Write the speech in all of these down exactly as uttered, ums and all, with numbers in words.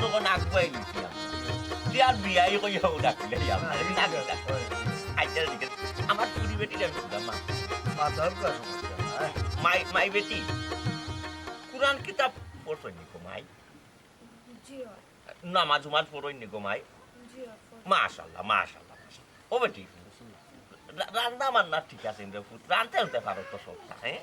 তখন আগুয়াই নিছি আমরা। তুই আর বিয়াই কইয়াও ডাকলে আমার। না, না, না। আচ্ছা, ঠিক আছে। আমার ফুরি বেটির আমি বুঝলাম, মা। মাথার তো সমস্যা নাই। মাই, মাই বেটি, কোরআন কিতাব পড়ছইন নি গো মাই? জি অয়। নামাজ উমাজ পড়ইন নি গো মাই? জি অয়, পড়ি। মাশাআল্লাহ, মাশাআল্লাহ, মাশাআল্লাহ। ও বেটি, রা-, রান্না বান্না ঠিক আছে রে পুত? রানতে আনতে পারো তো সবটা, হ্যাঁ?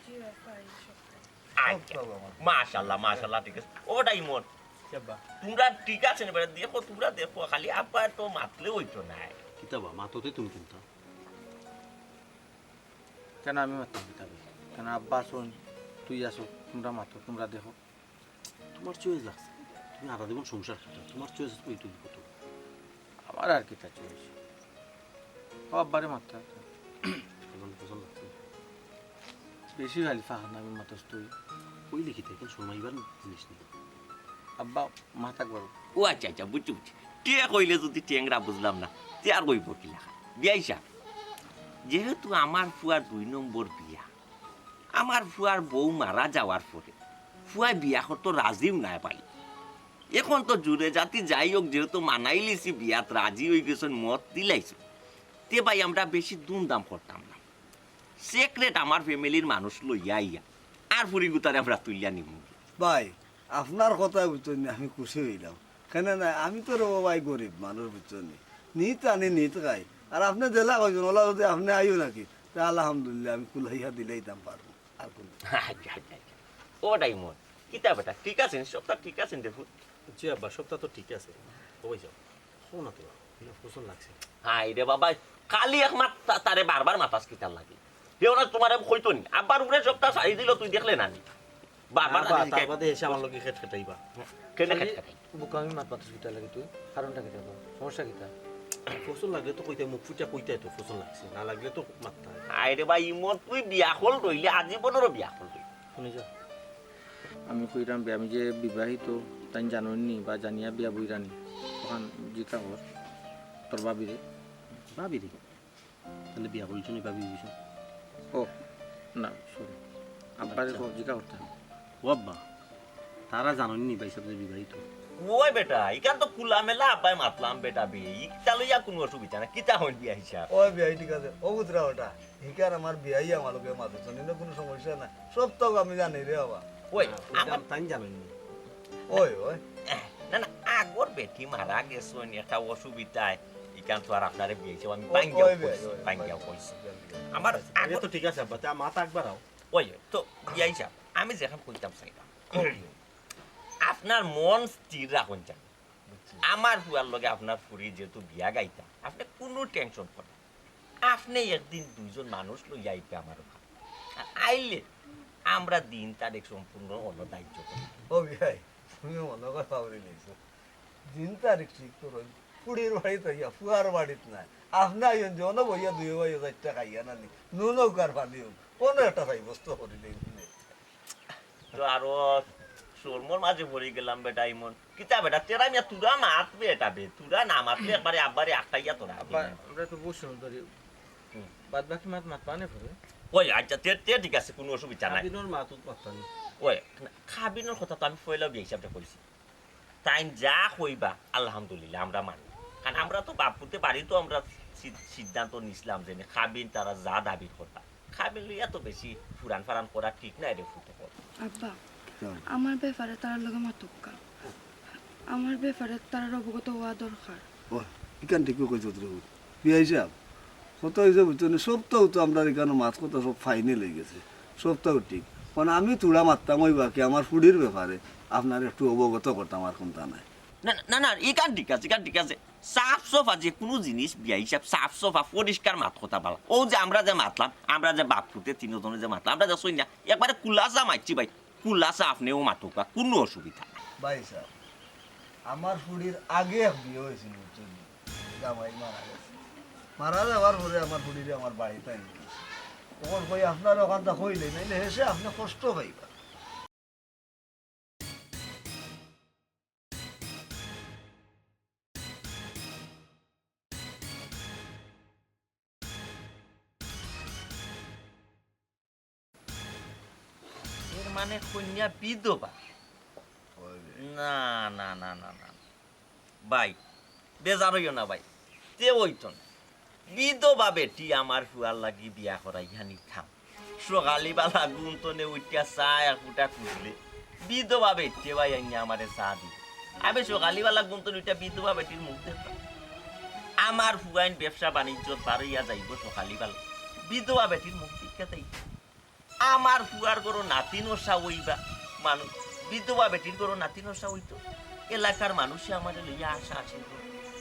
জি অয়, পারি সবটা। আচ্ছা। সব ভালো আমার। মাশাআল্লাহ, মাশাআল্লাহ, ঠিক আছে। ও বেটা ইমন, জি আব্বা। তোমরা ঠিক আছে নি বেটা? দেখো, তোমরা দেখো, খালি আব্বা তো মাতলে অইতো নায়। কিতা বা, মাতো তে তুমি কিনতা? কেন আমি মাততাম কিতা বা? কেন আব্বা আছইন, তুই আছো, তোমরা মাতো, তোমরা দেখো। তোমার চয়েস লাগছে, তুমি আধা জীবন সংসার করতে, তোমার চয়েস ওই তুমি কত? আমার আর কিতা চয়েস? ও আব্বারে মাততা। পছন্দ, পছন্দ লাগছে। বেশি খালি ফাঁকা না, আমি মাতস তুই। কইলে কিতা, এখন শর্মাইবার জিনিস নেই। আব্বা, মাত একবার। ও আচ্ছা, আচ্ছা, বুঝছি, বুঝছি। টিয়া কইলে যদি টেংরা বুঝলাম না, তে আর কইব কি লেখা? বিয়াই সাহেব, যেহেতু আমার ফুয়ার দুই নম্বর বিয়া, আমার ফুয়ার বউ মারা যাওয়ার পরে ফুয়ায় বিয়া করতো রাজিও নায় পাই। এখন তো জুরে জাতি যাই হোক, যেহেতু মানাইলিছি বিয়াত রাজি অই গেছইন, মত দিলাইছইন, তে ভাই আমরা বেশি ধুমধাম করতাম না, সিক্রেট আমার ফ্যামিলির মানুষ লইয়া আইয়া আর ফুরি গুতারে আমরা তুলিয়া নিমু। ভাই, আপনার কথা বুঝছইন নি, আমি খুশি অইলাম। কেনে না, আমি তো রে ভাই গরিব মানুষ, বুঝছইন নি, নিত আনি নিত খাই। আর আপনে যেলা কইছইন, ওলা যদি আপনে আইও নাকি, তে আলহামদুলিল্লাহ, আমি কুলাইয়া দিলাইতাম পারমু। আর কোন আচ্ছা, আচ্ছা, আচ্ছা। ও ডাইমন্ড, কিতা বেটা, ঠিক আছে নি? সবটা ঠিক আছে নি রে পুত? জি আব্বা, সবটা তো ঠিক আছে। ওই যাও, শোনো তো, আমার পছন্দ লাগছে। হায় রে বাবা, খালি এক মাত তা-, তারে বারবার মাতাস কিতার লাগি? হে ওরা তোমারে কইতো নি? আব্বার উপরে সবটা ছাড়ি দিল, তুই দেখলে না নি? বারবার না বা, আমি তার শিখাই- বাদে এসে আমার লগে খেট খেটাইবা। কেনে খালি খেট খেটাই? বোকামি মাত মাতাস কিতার লাগি তুই? কারণটা কিতা তোর? সমস্যা কিতা? পছন্দ লাগলে তো কইতে, মুখ ফুটিয়া কইতে তো পছন্দ লাগছে, না লাগলে তো মাততা। আয় রে ভাই, ইমন তুই বিয়া হল রইলে আজীবনেরও বিয়া হল রইলে। শুনি যা। আমি কইরাম বে, আমি যে বিবাহিত, তাইন জানইন নি বা জানিয়া বিয়া বইরা নি? অখান জিকা কর তোর ভাবিরে। ভাবিরে? তাইলে বিয়া করছইন নি ভাবি অইগেছইন? ও, না, সরি। আব্বারে আচ্ছা। কর, জিকা করতে। ও আব্বা, তারা জানইন নি ভাই সাহেব যে বিবাহিত? ওই বেটা, ইখান তো খোলামেলা আব্বায় মাতলাম বেটা বে, ইটা লইয়া কুনু অসুবিধা না, কিতা হইল বিয়া হিসাব? ওই বিয়া, ঠিক আছে, ও বুঝরা ওটা। হিকার আমার বিয়াই আমার লগে মাতছইন, ইনো কুনু সমস্যা না। সব তো আমি জানি রে বাবা। ওই, না, ওই আমার জান-, তাইন জানইন নি। ওই, ওই। না, না, আগর বেটি মারা গেছইন, একটা অসুবিধায়। ইখান তো আর আপনারে বিয়া হিসাব আমি ও, ভাঙ্গিয়াও ওই বে, কইছি, ওই, ভাঙ্গিয়াও ওই। কইছি। আমার এটা আগে তো ঠিক আছে আব্বা, তা মাত একবার আও। ওই, ওই, তো বিয়াই সাহেব, আমি যেখান কইতাম চাইতাম, আপনার মন স্থির রাখইন চাই। বুঝছি। আমার ফুয়ার লগে আপনার ফুরি যেহেতু বিয়া গাইতা, আপনে কুনু টেনশন করেন না। আপনে একদিন দুইজন মানুষ লইয়া আইবা আমার ওখান। আর আইলে আমরা দিন তারিখ সম্পূর্ণ অন্য দায়িত্ব করি। ও বিয়াই, তুমি মনে করে পাউরি নিছো। দিন তারিখ ঠিক করইন। ফুরির বাড়িত আইয়া, ফুয়ার বাড়িত নায়। আপনে আইন যে, অনো বইয়া দুইও ভাইও চাইরটা খাইয়া না নি। নুন হোক আর পানি হোক, কোনো একটা সাব্যস্ত করিলে নে। তো আরো শরমর মাঝে পড়ি গেলাম বেটা ইমন। কিতা বেটা, তেরা মিয়া তুরা মাত বেটা বে, তুরা না মাতলে একবারে আব্বারে আটকাইয়া তোরা আব্বা, দিলাম। আমরা তো বসে ধরি। হুম। বাদ বাকি মাত মাত পানে পড়ে। ওই আচ্ছা, তে, তে ঠিক আছে, কুনু অসুবিধা নাই। খাবিনর মাত উত মাত পানি। ওই, না, খাবিনর কথা তো আমি পয়লা বিয়া হিসাবটা কইছি। তাইন যা কইবা, আলহামদুলিল্লাহ, আমরা মানি। কারণ আমরা তো বাপ পুতে বাড়ি তো আমরা সি-, সিদ্ধান্ত নিছলাম যে নে খাবিন তারা যা দাবি করতা, খাবিন লইয়া তো বেশি ফুরান ফারান করা ঠিক নায় রে ফুতে কর। আব্বা, কিতা? আমার ব্যাপারে তারার লগে মাতউক্কা। আমার ব্যাপারে তারার অবগত হওয়া দরকার। ও, ইখান ঠিকউ কইছো রে। বিয়াই সাহেব, কথা অইছে বুঝছো নি, সবটাউ তো আমরার ইখানো মাত কথা সব ফাইনাল অই গেছে, সবটাউ ঠিক। কারণ আমি তুরা মাততাম ওই বাকি আমার ফুড়ির ব্যাপারে আপনারে একটু অবগত করতাম, আর কুন্তা নাই। না, না, না, ইখান ঠিক আছে, ইখান ঠিক আছে। সাফ সাফা যে কুনু জিনিস বিয়াই সাহেব, সাফ সাফা পরিষ্কার মাত কথা বালা। অউ যে আমরা যে মাতলাম, আমরা যে বাপ পুতে তিনজনে যে মাতলাম, আমরা যে সইনা একবারে কুলাসা মাতছি ভাই। কুলাসা আপনেও মাতউক্কা, কুনু অসুবিধা নাই। ভাই সাহেব, আমার ফুড়ির আগে এক বিয়া অইছিল, বুঝছইন নি? জামাই মারা গেছে। মারা যাওয়ার পরে আমার ফুড়িরে আমার বাড়িত আনি দিছে। অখন কই আপনারা অখানতা কইলে, নাইলে হেষে আপনে কষ্ট পাইবা। এর মানে কইন্যা বিধবা। ওই রে। না, না, না, না, না। ভাই, বেজার অইও না ভাই, তে অইতো না। বিধবা বেটি আমার ফুয়ার লাগি বিয়া করাইয়া নিতাম। সকালিবালা ঘুম তনে উঠিয়া চা এক ফুটা খুঁজলে বিধবা বেটিয়ে ভাই আইয়া আমারে চা দিত। আমি সকালিবালা ঘুম তনে উঠিয়া বিধবা বেটির মুখ দেখতাম। আমার ফুয়াইন ব্যবসা বাণিজ্যত বারইয়া যাইবো সকালিবালা, বিধবা বেটির মুখ দেখিয়া যাইবো। আমার ফুয়ার ঘরো নাতি নশা অইবা মানুষ, বিধবা বেটির ঘরো নাতি নশা অইতো। এলাকার মানুষে আমারে লইয়া আশা আছিল।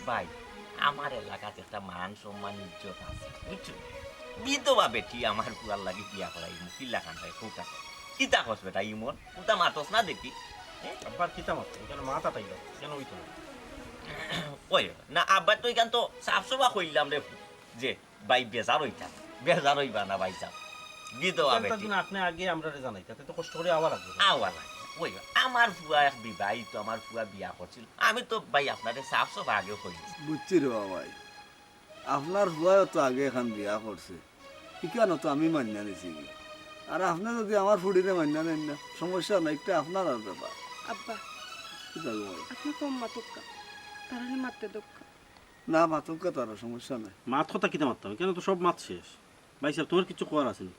ভাই, আমার এলাকাত একটা মান সম্মান ইজ্জত আছে, বুঝছো? বিধবা বেটি আমার ফুয়ার লাগি বিয়া করাইমু, কিলা খান ভাই, খুব আছে। কিতা কস বেটা ইমন? তুই তা মাতস না দেখি। হ্যাঁ? আব্বার কিতা মাত? এখানে মাথা তাইল, কেন অইতো না? ওই না, আব্বার তো এখান তো সাফ সফা কইলাম রে, যে ভাই, বেজার অইতা না, বেজার অইবা না ভাই সাব। বিধবা বেটি। আপনি আগে আমরারে জানাইতা, তে তো কষ্ট করি আওয়া লাগবো। আওয়া লাগবো। ওই, আমার ফুয়া এক বিবাহিত, আমার ফুয়া বিয়া করছিল। আমি তো ভাই আপনারে সাফ সাফ আগেও কইছি। বুঝছি রে বাবা ভাই, আপনার ফুয়াও তো আগে এখান বিয়া করছে, ইখানো তো আমি মান্না নিছি কি। আর আপনি যদি আমার ফুড়িরে মান্না নেন না, সমস্যা নাই, একটা আপনার আর ব্যাপার। আব্বা, কি থাকবো ভাই? আপনি কম মাতুক্কা, তারারে মাততে দক্কা। না, মাতুক্কা তারা, সমস্যা নাই। মাত কথা কিতা মাততাম? কেন তো সব মাত শেষ। ভাই সাব, তোমার কিচ্ছু কওয়ার আছে নি?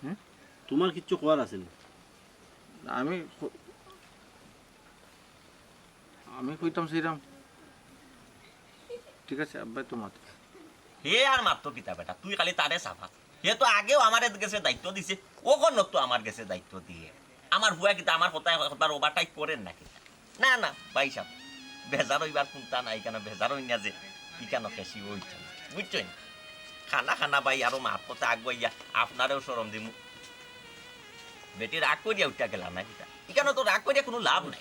হুম? তোমার কিচ্ছু কওয়ার আছে নি? আমি ক-, আমি কইতাম সেইরাম। ঠিক আছে, আব্বাই তো মাত। হে আর মাততো কিতা বেটা, তুই খালি তারে সাফা। হে তো আগেও আমার গেছে দায়িত্ব দিছে, অখন তো আমার গেছে দায়িত্ব দিয়ে। আমার ফুয়া কিতা আমার কথায় কথার overtake করের না কিতা? না, না, ভাই সাব, বেজার অইবার কুন্তা নাই, কেন বেজার অই না যে, ইখানো বেশি অইতো না, বুঝছইন? খানা খানা ভাই, আরো মাত কথা আগুয়াইয়া, আপনারেও শরম দিমু। বেটি রাগ করিয়া উঠিয়া গেলা না কিতা? ইখানো তো রাগ করিয়া কুনু লাভ নাই।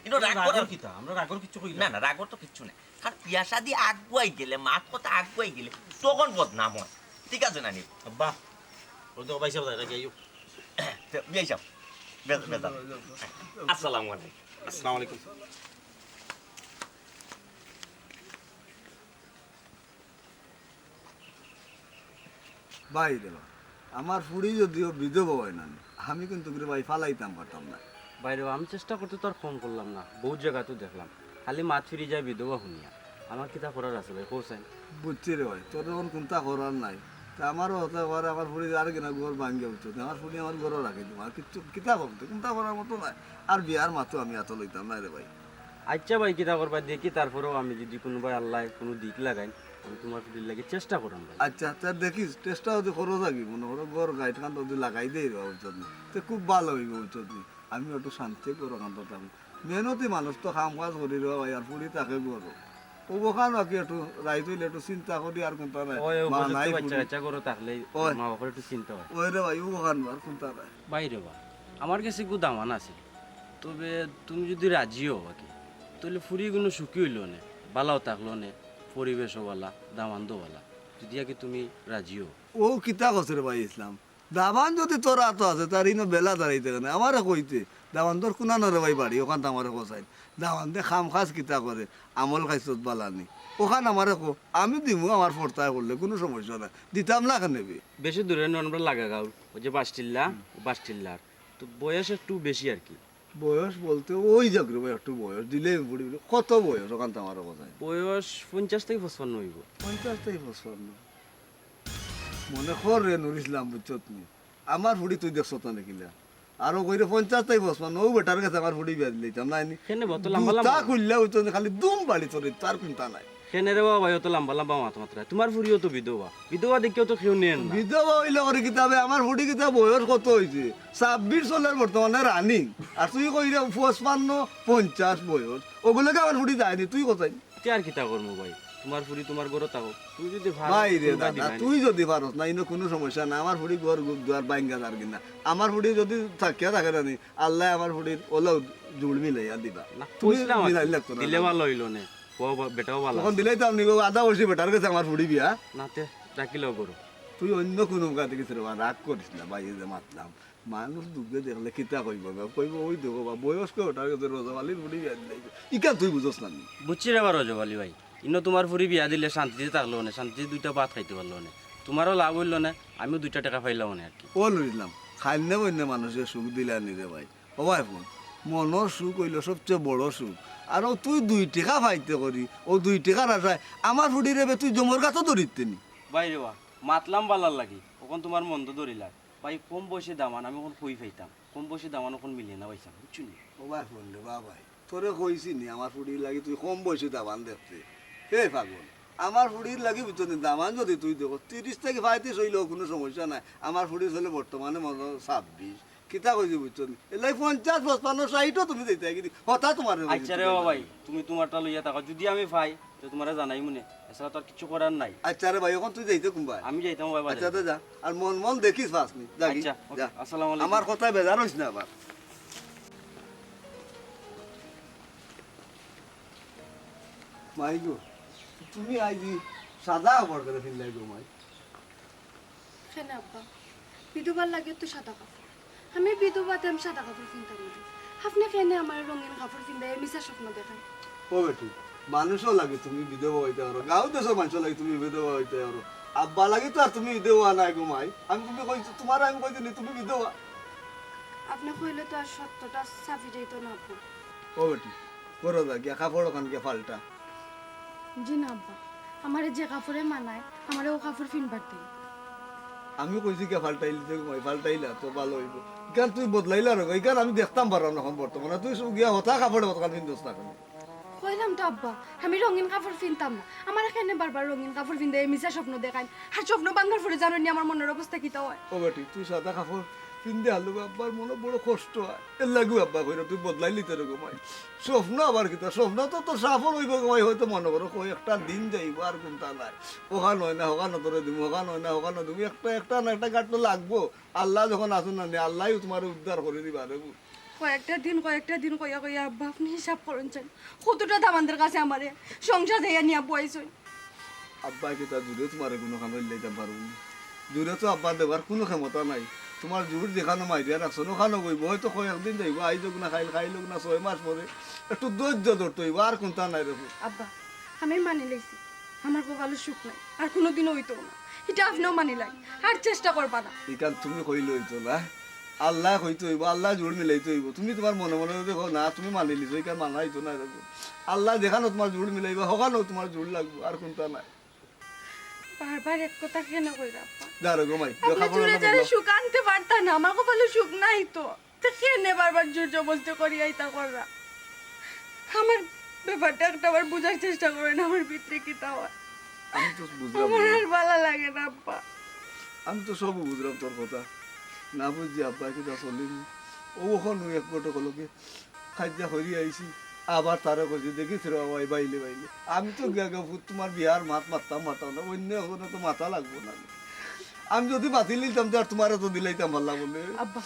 কিন্তু রাগ রাগর করার কিতা? আমরা রাগর কিচ্ছু কই না। না, না, রাগর তো কিচ্ছু নাই। কারণ বিয়া শাদি আগুয়াই গেলে, মাত কথা আগুয়াই গেলে, তখন বদনাম হয়। ঠিক আছে না নি? আব্বা, ওই তো ভাই সাব, যাই, যাই, আইও। তো, বিয়াই সাব, বে-, বেজার। আসসালামু আলাইকুম। আসসালামু আলাইকুম। ভাই রে বা, আমার ফুড়ি যদিও বিধবা অয় না নি, আমি কিন্তু রে ভাই ফালাইতাম পারতাম না। ভাই রে বা, আমি চেষ্টা করতে তো আর কম করলাম না, বহুত জাগা তো দেখলাম, খালি মাত ফিরি যায় বিধবা হুনিয়া। আমার কিতা করার আছে ভাই, কও চাইন? বুঝছি রে ভাই, তোর যখন কুন্তা করার নাই, তে আমারও হতে পারে আমার ফুড়ি আর কিনা ঘর ভাঙ্গিয়া উঠছে, তে আমার ফুড়ি আমার ঘরো রাখি দিমু, আর কিচ্ছু কিতা করতে, কুন্তা করার মতো নাই। আর বিয়ার মাতো আমি এত লইতাম না রে ভাই। আচ্ছা ভাই, কিতা করবা দেখি, তারপরেও আমি যদি কুনুবায় আল্লায় কুনু দিক লাগাইন, আমি তুমার ফুড়ির লাগি চেষ্টা করাম ভাই। আচ্ছা, তে দেখিস, চেষ্টা যদি করো থাকি, মনে করো ঘর গাইট খান যদি লাগাই দেই রে, বুঝছত নি? তে খুব ভালা অইবো, বুঝছত নি? আমি একটু শান্তি করো খান তো থাকি। মেহনতি মানুষ তো কাম কাজ করি রে ভাই, আর ফুড়ি থাকে ঘরো। অউ অখান বাকি একটু রাইত অইলে একটু চিন্তা করি আর কুন্তা নাই। ওই, ওই মা বুঝছো নাই তো, বাচ্চা ফুড়ি। কাচ্চা ঘরো থাকলে ওই। মা বাপর একটু চিন্তা হয়। ওই রে ভাই, অউ অখান আর কুন্তা নাই। ভাই রে বা, আমার গেছে এগু দামান আছে। তবে তুমি যদি রাজি অও বাকি, তাইলে ফুড়ি কুনু সুখী অইলো নে, ভালাও থাকলো নে, পরিবেশও ভালা, দামান্দও ভালা। যদি আর কি তুমি রাজি অও। অউ কিতা কছ রে ভাই ইসলাম? দামান যদি তোর আতো আছে, তার ইনো বেলা দাঁড়াইতে কেনে? আমারে কইতে, দামান্দর কুনানো রে ভাই বাড়ি, অখান তো আমারে কছাইন। দামান্দে কাম কাজ কিতা করে, আমল খাইছত ভালা নি, অখান আমারে কও, আমি দিমু আমার ফর্তায় করলে, কুনু সমস্যা নাই, দিতাম না কেনে বে? বেশি দূরে নয়, আমরা লাগা গাঁও, ওই যে বাসটিল্লা, হুম। বাসটিল্লার। তো বয়স একটু বেশি আর কি। বয়স বলতে ওই যাক রে ভাই, একটু বয়স দিলে আমি পড়ি বলি, কত বয়স অখান তো আমারে কছাইন? বয়স পঞ্চাশ থাকি পঁচপান্ন অইবো। পঞ্চাশ থাকি পঁচপান্ন? মনে কর রে নুর ইসলাম, বুঝছত নি? আমার ফুড়ি তুই দেখছত না কিলা? আরো কইরে পঞ্চাশ থাকি পঁচপান্ন, অউ বেটার গেছে আমার ফুড়ি বিয়া দিলাইতাম না নি? কেনে বা, অত লাম্বা লাম্বা? জুতা খুললে অইতো না, খালি দুম বাড়ি তোর, তার কুন্তা নাই। কেনে রে বাবা, অত লাম্বা লাম্বা মাত মাতরায়? তুমার ফুড়িও তো বিধবা, বিধবা দেখিয়াও তো কেউ নের না। বিধবা অইলে করে কিতা বে, আমার ফুড়ি কিতা বয়স কত অইছে? ছাব্বিশ চলের বর্তমানে running। আর তুই কইরে পঁচপান্ন, পঞ্চাশ বয়স, অগুলাগে আমার ফুড়ি যায়নি, তুই কছাইন? তে আর কিতা করমু ভাই, তুমার ফুড়ি তুমার ঘরো থাকউক, তুমি যদি পারো ভাই রে দাদা, তুই যদি পারস না, ইনো কুনু সমস্যা না, আমার ফুড়ি ঘর দুয়ার ভাঙ্গা যার কিনা, আমার ফুড়ি যদি থাকিয়া থাকে না নি, আল্লায় আমার ফুড়ির অলাউ জুড় মিলাইয়া দিবা। না, তুমি কইছিলাম আর কি। মিলাই লাগতো না। দিলে ভালা অইলো নে। ও বা-, বেটাও ভালা তখন আছে। দিলাইতাম নি গো, আধা বয়সী বেটার গেছে আমার ফুড়ি বিয়া। না তে, ডাকিলেও করো। তুই অন্য কুনু মুখা দেখিস রে বা, রাগ করিস না ভাই, এই যে মাতলাম। মানুষ দুঃখে দেখলে কিতা কইবো বা? কইবো, "ওই দেখো বা, বয়স্ক বেটার গেছে রজব আলীর ফুড়ি বিয়া দিলাইছে।" ইখান তুই বুঝস না নি? বুঝছি রে বা রজব আলী ভাই, ইনো তুমার ফুড়ি বিয়া দিলে শান্তিতে থাকলো নে, শান্তিতে দুইটা ভাত খাইতে পারলো নে, তুমারও লাভ অইলো নে, আমিও দুইটা টেকা পাইলাম নে আর কি। ও লইলাম, খাইন্নে বইন্নে মানুষরে সুখ দিলা নি রে ভাই। ও ভাই ফোন, মনর সুখ অইলো সবচে বড় সুখ। আর অউ তুই দুই টেকা পাইতে করি, অউ দুই টেকার আশায় আমার ফুড়িরে বে তুই জমর গাতো ধরিতে নি। ভাই রে বা, মাতলাম বালার লাগি, অখন তুমার মন্দ ধরিলার। ভাই, কম বয়সে দামান আমি অখন কই পাইতাম? কম বয়সে দামান অখন মিলে না ভাইসাব, বুঝছো নি? ও ভাই, ফোন রে বাবাই, তোরে কইছি নি আমার ফুড়ির লাগি তুই কম বয়সে দামান দেখতে? হে পাগল, আমার ফুড়ির লাগি বুঝছো নি, দামান যদি তুই দেখো, তিরিশ থাকি পঁয়ত্রিশ অইলেও কুনু সমস্যা নাই। আমার ফুড়ির অইলে বর্তমানে মনো অয় ছাব্বিশ, কিতা কইছি বুঝছো নি? এর লাগি পঞ্চাশ, পঁচপান্ন, ষাইটও তুমি দিতে কিন্তু কথা তুমারে কইছি আচ্ছা রে তুমারে বাবাই, লাগি। তুমি তুমারটা লইয়া থাকো, যদি আমি পাই তো তুমারে জানাইমুনে, এছাড়া তো আর কিচ্ছু করার নাই। আচ্ছা রে ভাই, অখন তুই যাইতে কুনবায়? আমি যাইতাম ভাই বাজারে। আচ্ছা, তো যা। আর মন মন দেখিস পাস নি, যা গি, আচ্ছা, ওকে, যা। আসসালামু আলাইকুম। আমার কথায় বেজার অইস না আবার। মাই গো, তুমি আইজ ই সাদা কাপড় কেনে ফিনলায় গো মাই? কেনে আব্বা, বিধবার লাগি তো সাদা কাপড়। আমি বিধবা তে আমি সাদা কাপড় ফিনতাম না। আপনে কেনে আমারে রঙিন কাপড় ফিন্দাইয়া মিছা স্বপ্ন দেখাইন? ও বেটি, মানুষর লাগি তুমি বিধবা অইতায় পারো, গাঁও দেশর মানষর লাগি তুমি বিধবা অইতায় পারো। আব্বার লাগি তো আর তুমি বিধবা নায় গো মাই। আমি তুমি কইছি, তুমারে আমি কইছি নি তুমি বিধবা? আপনে কইলে তো আর সত্যটা ছাপি যাইতো না আব্বা। ও বেটি, ঘরো যা, গিয়া কাপড় অখান গিয়া পাল্টা। জি না আব্বা, আমারে যে কাপড়ে মানায়, আমারে অউ কাপড় ফিনবার দেইন। আমি কইছি গিয়া পাল্টাইলিতে গো মাই, পাল্টাইলা তো ভালা অইবো। ইখান তুমি বদলাইলায় রে গো, ইখান আমি দেখতাম পাররাম না অখন বর্তমানে। তুই গিয়া হতা কাপড়ে অতখান ফিন্দস না কেনে? কইলাম তো আব্বা, আমি রঙিন কাপড় ফিনতাম না। আমারে কেনে বারবার রঙিন কাপড় ফিন্দাইয়া মিছা স্বপ্ন দেখাইন। আর স্বপ্ন ভাঙ্গার পরে জানো নি আমার মনর অবস্থা কিতা অয়? ও বেটি, তুই সাদা কাপড় ফিন্দে হারলে আব্বার মনো বড় কষ্ট অয়। এর লাগিউ আব্বা কইরা তুই বদলাইলিতে রে গো মাই। স্বপ্ন আবার কিতা? স্বপ্ন তো তোর সফল অইবো গো মাই, হয়তো মনো করো কয়েকটা দিন যাইবো, আর কুন্তা নাই। অখান অয় না, হখানো তোরে দিমু, হখান অয় না, হখানো দিমু। একটা, একটা না একটা গাত তো লাগবো। আল্লা যখন আছইন না নি, আল্লায়উ তুমারে উদ্ধার করি দিবা রে গো। কয়েকটা দিন, কয়েকটা দিন কইয়া কইয়া আব্বা আপনে হিসাব করইন চাইন। কতটা দামান্দর কাছে আমারে সংসার যাইয়া নিয়া বওয়াইছইন। আব্বায় কিতা জুরে তুমারে কুনুখানো লইলাইতাম পারবো নি? জুরে তো আব্বার দেবার কুনু ক্ষমতা নাই। তুমার জুর যেখানো মারিয়া রাখছইন, অখানো অইবো। হয়তো কয়েকদিন যাইবো, আইজ অউক না কাইল, কাইল অউক না ছয় মাস পরে। একটু ধৈর্য ধরতে অইবো, আর কুন্তা নাই রে পুত। আব্বা, আমি মানিলাইছি, আমার কপালো সুখ নাই, আর কুনুদিনও অইতো না। ইটা আপনেও মানিলাইন, আর চেষ্টা করবা না। ইখান তুমি কইলে অইতো না, আল্লায় কইতে অইবো, আল্লায় জুর মিলাইতে অইবো। তুমি তুমার মনে মনে যদি কও না, তুমি মানিলিছো, ইখান মানা অইতো না রে পুত। আল্লায় যেখানো তুমার জুর মিলাইবা, হখানো তুমার জুর লাগবো, আর কুন্তা নাই। বারবার এক কথা কেনে কইরা আব্বা? যা রে গো মাই, আপনে জুরে যারে সুখ আনতে পারতা না, আমার কপালো সুখ নাই তো। তে কেনে বারবার জুর জবরদস্তি করিয়া ইতা কররা? আমার ব্যাপারটা একটা বার বুঝার চেষ্টা করইন, আমার ভিতরে কিতা অয়। আমি তো বুঝলাম আমার না। আর ভালা লাগে না আব্বা। আমি তো সব বুঝলাম তোর কথা। না বুঝি আব্বা কিতা চলিনি। অউ অখন এক ঘটক লগে কাইজ্জা করি আইছি, আবার তারে কইছি, দেখিস রে বাবা, এই বাইলে বাইলে। আমি তো গিয়া গিয়া পুত তুমার বিয়ার মাত মাততাম, মাততাম না, অইন্য অখনো তো মাতা লাগবো না। আমি যদি মাতিলিতাম, তে আর তুমারে তো দিলাইতাম পারলাম অনে। আব্বা,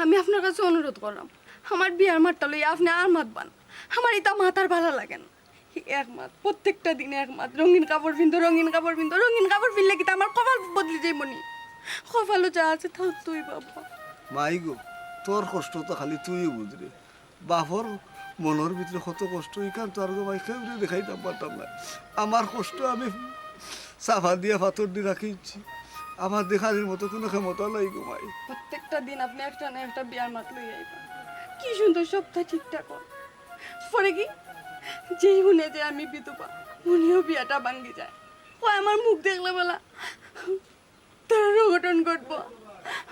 আমি আপনার কাছে অনুরোধ করলাম, আমার বিয়ার মাতটা লইয়া আপনে আর মাতবা না। আমার ইতা মাত আর ভালা লাগে না। এক মাত, প্রত্যেকটা দিন এক মাত, রঙিন কাপড় ফিন্দো, রঙিন কাপড় ফিন্দো, রঙিন কাপড় ফিনলে কিতা আমার কপাল বদলি যাইবো নি? কপালো যা আছে থাকতো অইবো আব্বা। মাই গো, তোর কষ্ট তো খালি তুইউ বুঝরে। বাপর মনর ভিতরে কত কষ্ট, ইখান তো আর গো মাই কেউরে দেখাইতাম পারতাম না। আমার কষ্ট আমি চাপা দিয়া পাথর দি রাখিছি, আমার দেখানির মতো কুনু ক্ষমতা নাই গো মাই। প্রত্যেকটা দিন আপনে একটা না একটা বিয়ার মাত লইয়া আইবা। কি সুন্দর সবটা ঠিকঠাক অয়। পরে কি? যেই হুনে যে আমি বিধবা, হুনিও বিয়াটা ভাঙ্গি যায়। কয় আমার মুখ দেখলে বালা তার অঘটন ঘটবো।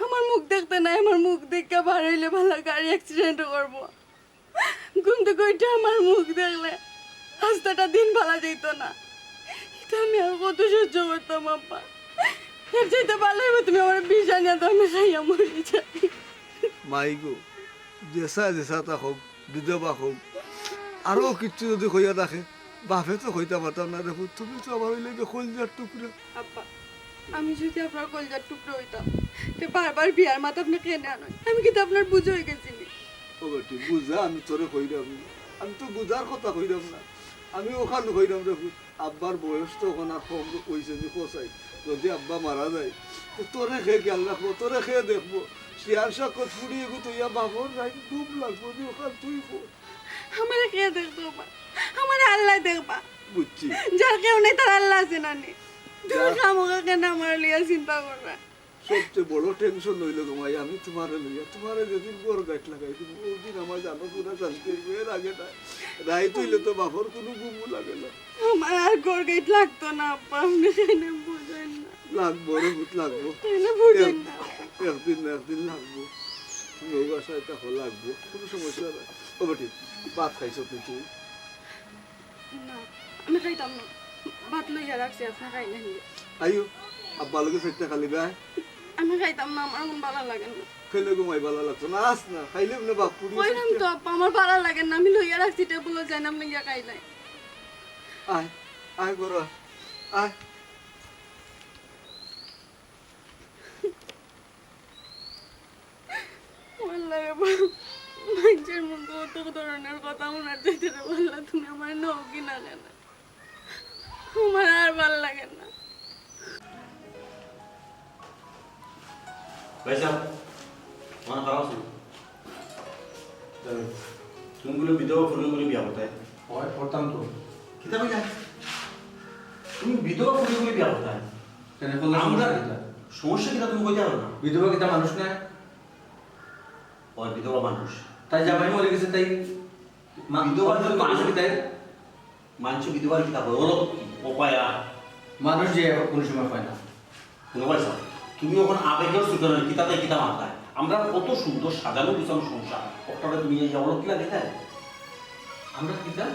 আমার মুখ দেখতে নাই, আমার মুখ দেখিয়া বার অইলে বালা গাড়ি accident করবো। ঘুম থাকি উঠে আমার মুখ দেখলে আস্তাটা দিন ভালা যাইতো না। ইতা আমি আর কত সহ্য করতাম আব্বা? এর চাইতে ভালা অইবো তুমি আমারে বিষ আনিয়া দাও, আমি খাইয়া মরি যাই। মাই গো, যেছা যেছা তা কউক, বিধবা কউক, আরো কিচ্ছু যদি কইয়া থাকে, বাপে তো কইতাম পারতাম না রে পুত, তুমি তো আমার অইলে গিয়া কইলজার টুকরা। আব্বা, আমি যদি আপনার কইলজার টুকরা অইতাম, তে বারবার বিয়ার মাত আপনে কেনে আনইন? আমি কিতা আপনার বুঝা অইগেছি নি? ও বেটি, বুঝা আমি তোরে কইরাম না, আমি তো বুঝার কথা কইরাম না, আমি অখান কইরাম রে পুত। আব্বার বয়স তো অখন আর কম অইছে নি, কসাই। যদি আব্বা মারা যায়, তে তোরে কে খিয়াল রাখবো, তোরে কে দেখবো? শিয়াল শাকত ফুড়ি এগু তইয়া বাপর রাইত ডুব লাগবো নি, অখান তুই কো। আমারে কে দেখতো বা? আমারে আল্লায় দেখবা। বুঝছি। যার কেউ নাই, তার আল্লা আছে না নি? তুমি খামোখা কেনে আমারে লইয়া চিন্তা কররা? সবচেয়ে বড় টেনশন অইলো গো মাই, আমি তুমারে লইয়া, তুমারে যেদিন ঘর গাইট লাগাই দিমু, ওদিন আমার জানো পুরা শান্তি অইবো। এর আগে না, রাইত অইলে তো বাপর কুনু ঘুমও লাগে না। আমার আর ঘর গাইট লাগতো না আব্বা, আপনে কেনে বুঝইন না। লাগবো রে পুত, লাগবো। কেনে বুঝইন না? একদিন না একদিন লাগবো। তুমি অউ বাসায় থাকো, লাগবো, কুনু সমস্যা নাই। ও বেটি, ভাত খাইছো তুই? না, আমি খাইতাম না। ভাত লইয়া রাখছি, আপনে খাইলেন গিয়া। আইও, আব্বার লগে চাইট্টা খালি গায়। আমি খাইতাম না, আমার অখন ভালা লাগে না। কেনে গো মাই ভালা লাগতো না? আস না, খাইলে এমনে বাপ পুড়ি কইলাম তো আব্বা, আমার ভালা লাগে না, আমি লইয়া রাখছি টেবুলো, যাইন আপনে গিয়া খাইলেন। আয়, আয় ঘরো আয়, আয়। আল্লাহ রে বাবা, মাইনষের মুখে অত ধরনের কথা হুনার চাইতে রে আল্লাহ, তুমি আমারে নেও কি না কেনে? আমার আর ভালা লাগে না। ভাইসাব, আমার খারাপ আছে। তুমি বুলে বিধবা ফুরিন লগে বিয়া করতায়? অয়, করতাম তো। কিতা কইলা? তুমি বিধবা ফুরিন লগে বিয়া করতায়? কেনে করলে আমরা সমস্যা কিতা? সমস্যা কিতা তুমি কইতায় পারো না? বিধবা কিতা মানুষ নায়? অয় বিধবা মানুষ। তাই জামাই মরি গেছে, তাই মা-, বিধবা মানুষ মানুষ। কিতা? মানষে বিধবার কিতা কয়? অলক্ষ্মী, অপয়া। মানুষ যে কুনু সময় কয় না। হুনো ভাইসাব, তুমি অখন আবেগর চোটে নায়, কিতা তাই কিতা মাতরায়। আমরার কত সুন্দর সাজানো গুছানো সংসার, অটারে তুমি এই অলক্ষ্মী লাগাইতায়? আমরার কিতা?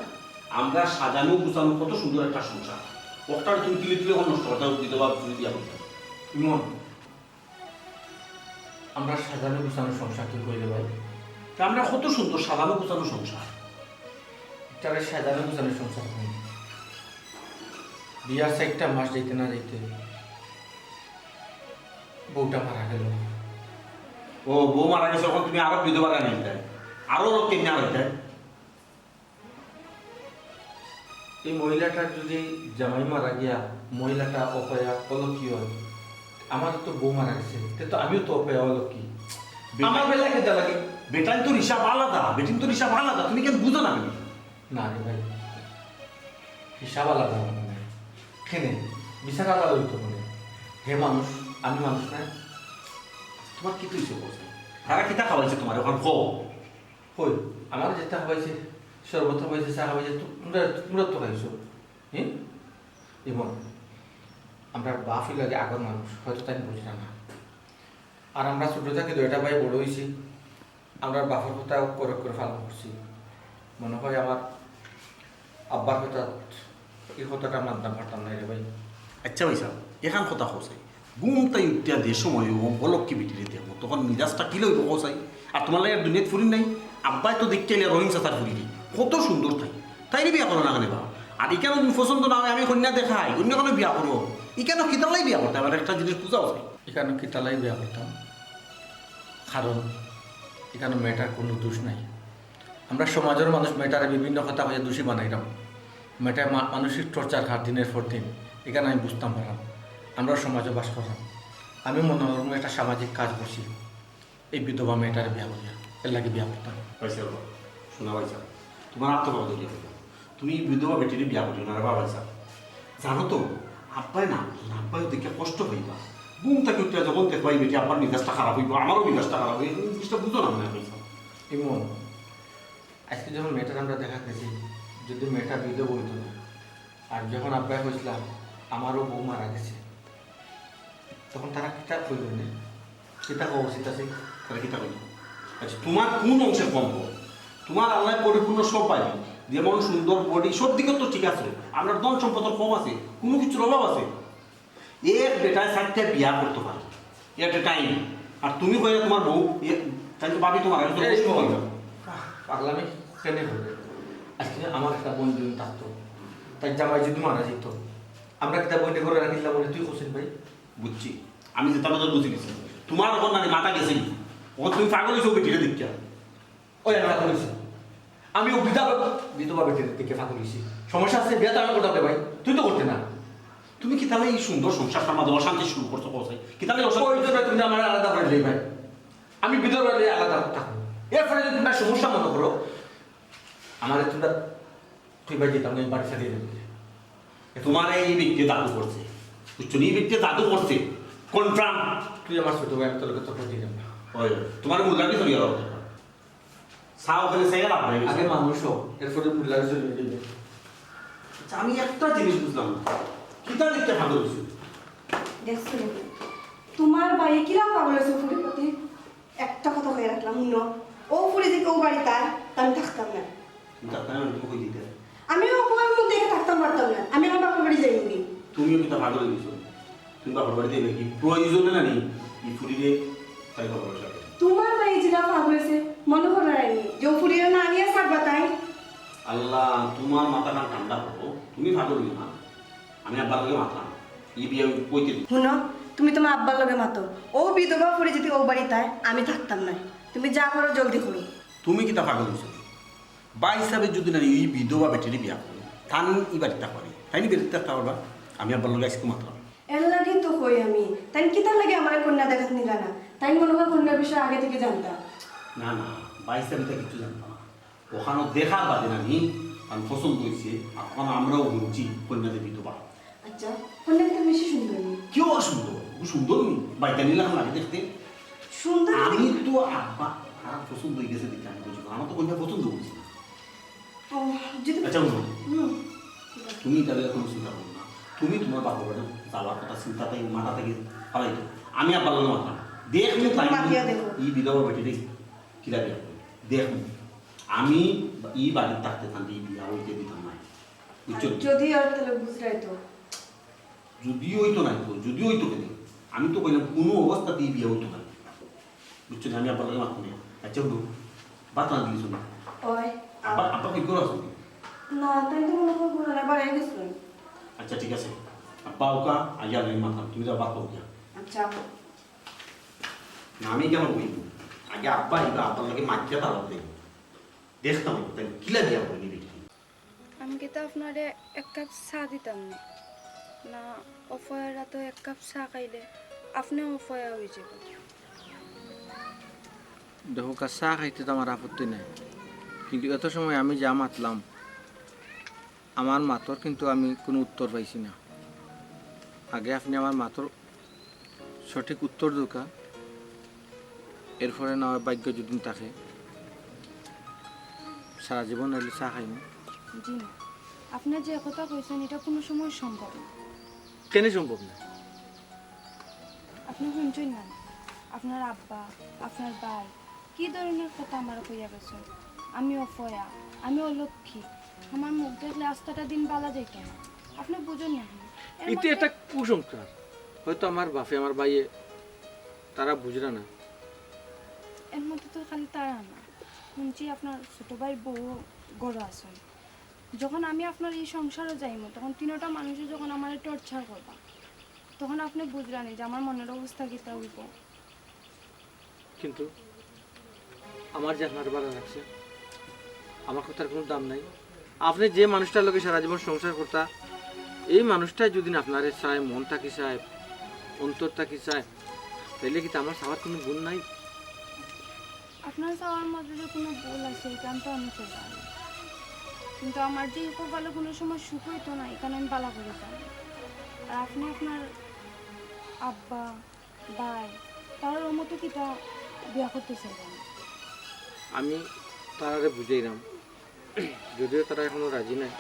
আমরার সাজানো গুছানো কত সুন্দর একটা সংসার, অটারে তুমি তিলে তিলে অখন নষ্ট করতায়, বিধবা ফুরি দিয়া করতায়। ইমন, আমরার সাজানো গুছানো সংসার তুই কইলে ভাই? তে আমরার কত সুন্দর সাজানো গুছানো সংসার। ইটারে সাজানো গুছানো সংসার কই? বিয়ার চাইরটা মাস যাইতে না যাইতে বউটা মারা গেল। ও, বউ মারা গেছে, অখন তুমি আরো বিধবা বানাই দিতায়, আরো লোক কিনে আনাইতায়। এই মহিলাটার যদি জামাই মারা গিয়া মহিলাটা অপয়া অলক্ষ্মী অয়, আমার তো বউ মারা গেছে, তে তো আমিও তো অপয়া অলক্ষ্মী। বেটা- আমার বেলা কিতা লাগে? বেটাইন্তর হিসাব আলাদা, বেটিন্তর হিসাব আলাদা, তুমি কেনে বুঝো না কেনে? না রে ভাই, হিসাব আলাদা অইতো মানে। কেনে? বিচার আলাদা অইতো মানে। হে মানুষ, আমি মানুষ না। তুমার কিতা অইছে কও? তারা কিতা খাওয়াইছে তুমারে অখন কও? কই, আমারে যেতা খাওয়াইছে, শরবত খাওয়াইছে, চা খাওয়াইছে, তু-, তুমরা, তুমরা তো খাইছো। হুম? ইমন, আমরার বাফ অইলা গি আগর মানুষ, হয়তো তাইন বুঝরা না। আর আমরা ছোট থাকি দুইটা ভাই বড় অইছি, আমরার বাফর কথা অক্ষরে অক্ষরে পালন করছি। মনো অয় আমার আব্বার কথা, ই কথাটা মানতাম পারতাম না রে ভাই। আচ্ছা ভাইসাব, এখান কথা কও চাই। ঘুম থাকি উঠিয়া যে সময় অউ অলক্ষ্মী বেটিরে দেখমু, তখন মিজাজটা কিলা অইবো কও চাই? আর তুমার লাগি দুনিয়াত ফুরিন নাই? আব্বায় তো দেখিয়া আইলা রহিম চাচার ফুরিরে, কত সুন্দর তাই। তাইরে বিয়া করো না কেনে বা? আর ইখান যদি পছন্দ না অয়, আমি কইন্যা দেখাই, অইন্য কুনু বিয়া করো। ইখান কিতার লাগি বিয়া করতায়, আমার একটা জিনিস বুঝাও চাই। ইখান কিতার লাগি বিয়া করতাম? কারণ ইখান মেয়েটার কুনু দোষ নাই। আমরা সমাজর মানুষ মেয়েটারে বিভিন্ন কথা কইয়া দোষী বানাইরাম। মেয়েটায় মা-, মানসিক torture খার দিনের পর দিন, ইখান আমি বুঝতাম পাররাম। আমরা সমাজো বাস কররাম, আমি মনো করমু একটা সামাজিক কাজ করছি, এই বিধবা মেয়েটারে বিয়া করিয়া, এর লাগি বিয়া করতাম। ভাইসাব, হুনো ভাইসাব, তুমার আতো পাও ধরিয়া কইলাম, তুমি এই বিধবা বেটিরে বিয়া করিও না রে বা ভাইসাব। জানো তো, আব্বায় না, আব্বায়ও দেখিয়া কষ্ট পাইবা। ঘুম থাকি উঠিয়া যখন দেখবা এই বেটি, আব্বার মিজাজটা খারাপ অইবো, আমারও মিজাজটা খারাপ অইবো, এই জিনিসটা বুঝো না মনে অয় ভাইসাব। ইমন, আইজকে যখন মেয়েটারে আমরা দেখাত গেছি, যদি মেয়েটা বিধবা অইতো না, আর যখন আব্বায় কইছলা, আমারও বউ মারা গেছে, তখন তারা কিতা কইলো নে? কিতা কওয়া উচিত আছিল? তারা কিতা কইলো? আচ্ছা, তুমার কুন অংশে কম কম? তুমার আল্লায় পরিপূর্ণ সব পাইলি, যেমন সুন্দর body, সব দিকে তো ঠিক আছে, আমরার ধন সম্পদর কম আছে, কুনু কিছুর অভাব আছে? এক বেটায় চাইরটা বিয়া করতো পারে, at a time। আর তুমি কইরা তুমার বউ, এ, তাইলে তো ভাবি তুমার আগে এই কষ্ট অইলো। আহ, পাগলামি কেনে করো? আইজকে আমার একটা বইন যদি থাকতো, তাইর জামাই যদি মারা যাইতো, আমরা কিতা বইনরে ঘরো রাখিলাম বলে তুই কইছস ভাই? বুঝছি, আমি যেতা বুঝার বুঝি গেছি। তুমার অখন নানি মাথা গেছে নি? অখন তুমি পাগল অইছো বেটিরে দেখিয়া। ওই আমি পাগল অইছি। আমি অউ বিধবা, বিধবা বেটিরে দেখিয়া পাগল অইছি। সমস্যা আছে, বিয়া তো আমি করতাম রে ভাই, তুই তো করতে না। তুমি কিতার লাগি এই সুন্দর সংসারটার মাঝে অশান্তি শুরু করছো কও চাই? কিতার লাগি অশান্তি? ওই জন্য তুমি আমারে আলাদা করি লইবায়। আমি বিধবা লইয়া আলাদা থাকমু। এরপরে যদি তুমরা সমস্যা মনো করো, আমারে তুমরা কইবায় যে আমি বাড়ি ছাড়িয়া যাইমু। তুমারে এই বেটিয়ে জাদু করছে, বুঝছো নি? এই বেটিয়ে জাদু করছে। কনফার্ম? তুই আমার ছোট ভাই, আমি তোর লগে তর্ক দিলাম না। ওই, তোমার মুরগা কি ধরিয়া রাখো? চা ওখানে চাইয়া লাভ নাই। আগে মানুষ হ, এরপরে মুরগা ধরিয়া দিবে। আচ্ছা, আমি একটা জিনিস বুঝলাম না, কিতা দেখতে ভালো হইছে? দেখছো নি? তোমার ভাই কিলা পাগল হইছে ফুরির প্রতি? একটা কথা কইয়া রাখলাম, হুনো, ও ফুরি যদি ও বাড়িত আয়, তা আমি থাকতাম না। তুমি থাকতাম না, তুমি কই দিতে? আমি ও ফুরির মধ্যে থাকতাম পারতাম না, আমি আমার বাপের বাড়ি যাইমুগি। তুমিও কিতা পাগল হয়ে গেছো? তুমি বাপের বাড়ি যাইবে কি? প্রয়োজনে না নি, এই ফুরিরে তাই খবর সাথে। তোমার ভাই যেটা পাগল হইছে, মনে করো না নি, যে ও ফুরিরে না নিয়া ছাড়বা তাই? আল্লাহ, তোমার মাথাখান ঠান্ডা করো, তুমি পাগল হইও না। আমি আব্বার লগে মাতলাম, ই বিয়া কইতে দিই। হুনো, তুমি তোমার আব্বার লগে মাতো। ও বিধবা ফুরি যদি ও বাড়িত আয়, আমি থাকতাম না। তুমি যা করো জলদি করো। তুমি কিতা পাগল হইছো? ভাই সাবে যদি না ই বিধবা বেটিরে বিয়া করে, তান ই বাড়িত থাকবা নি? তাইন ই বাড়িত থাকতা পারবা? আমি আব্বার লগে আইজকু মাতলাম। এর লাগি তো কই আমি, তাইন কিতার লাগি আমারে কইন্যা দেখাত নিলা না? তাইন মনে হয় কইন্যার বিষয়ে আগে থাকি জানতা। না, না, ভাই সাবে তো কিচ্ছু জানতা না। ওখানো দেখার বাদে না নি, তান পছন্দ হইছে, আর ওখানো আমরাও হুনছি কইন্যা যে বিধবা। আচ্ছা, কইন্যা কিন্তু বেশি সুন্দর নি। কিও সুন্দর, ও সুন্দর নি, বাইতানি লাখান লাগে দেখতে। সুন্দর আমি তো আব্বা, তার পছন্দ হয়ে গেছে দেখে আমি বুঝি, আমার তো কইন্যা পছন্দ হইছে না। ও, যদি আচ্ছা, হুনো। হুম। তুমি তাহলে কোনো চিন্তা করো না, তুমি তোমার বাপের বাড়ি যাওয়ার কথা চিন্তা তাই মাথা থেকে ফালাই দাও। আমি আব্বার লগে মাতলাম, দেখমু তাই মাতিয়া দেখো। ই বিধবা বেটিরে কিলা বিয়া করে। দেখমু, আমি ই বাড়িত থাকতে থাকতে ই বিয়া হইতে দিতাম না, বুঝছো? যদি আর তাহলে বুঝরাই তো। যদি হইতো না তো, যদি হইতো কেন? আমি তো কইলাম কোনো অবস্থাতেই বিয়া হইতো না, বুঝছো নি? আমি আব্বার লগে মাতমু নে। আচ্ছা, হুনো, ভাত রান্ধি দিছো না? ওই। আব্বা, আব্বা কি করে আছো? না, তাই তো মনে হয় ঘুরে না, বাড়ি গেছিলেন। আচ্ছা, ঠিক আছে, আব্বা ওকা, আগে আমি মাতলাম, তুমি যাও ভাত খাও গিয়া। আচ্ছা। না, আমি কেন বলবো? আগে আব্বা আইবা, আব্বার লগে মাখিয়া তালাক দেব। দেখতাম, তাই কিলা দিয়া বলি বেটি। আমি কিতা আপনারে এক কাপ চা দিতাম না? না, অফয়ার তো এক কাপ চা খাইলে আপনিও অফয়া হয়ে যাবেন। দেখো, চা খাইতে তো আমার আপত্তি নাই, কিন্তু এত সময় আমি যা মাতলাম, আমার মাতর কিন্তু আমি কোনো উত্তর পাইছি না। আগে আপনি আমার মাতর সঠিক উত্তর দেউক্কা, এরপরে না হয় ভাগ্য যদি থাকে, সারা জীবন নাইলে চা খাইমু। জি না, আপনি যে কথা কইছেন, এটা কোনো সময় সম্ভব না। কেনে সম্ভব না? আপনি শুনছেন না, আপনার আব্বা, আপনার ভাই কি ধরনের কথা আমার কইয়া গেছেন? আমি অফয়া, আমি অলক্ষ্মী, আমার মুখ দেখলে আস্তাটা দিন বালা যাইত না। আপনি বুঝেন না কেন? এর ইতে মধ্যে একটা কুসংস্কার। হয়তো আমার বাপে, আমার ভাইয়ে, তারা বুঝরা না। এর মধ্যে তো খালি তারা না, শুনছি আপনার ছোট ভাইর বউ ঘরো আছেন। যখন আমি আপনার এই সংসারও যাইমু, তখন তিনোটা মানুষে যখন আমারে টর্চার করবা, তখন আপনি বুঝরা নি যে আমার মনের অবস্থা কিতা হইব। কিন্তু আমার যে আপনার বালা লাগছে, আমার কথার কোনো দাম নাই। আপনি যে মানুষটার লগে সারা জীবন সংসার করতা, এই মানুষটাই যদি না আপনারে চায়, মন থাকি চায়, অন্তর থাকি চায়, তাইলে কি আমার চাওয়ার কোনো গুণ নাই? আপনার চাওয়ার মধ্যে যে কোনো ভুল আছে, এটা তো আমি করলাম, কিন্তু আমার যে এই কপালে কোনো সময় সুখ হইতো না, এখানে আমি বালা করে জানি। আর আপনি আপনার আব্বা, ভাই, তারার মতো কিতা বিয়া করতে চাইবেন? আমি তারারে বুঝাইলাম, যদিও তারা এখনো রাজি নাই।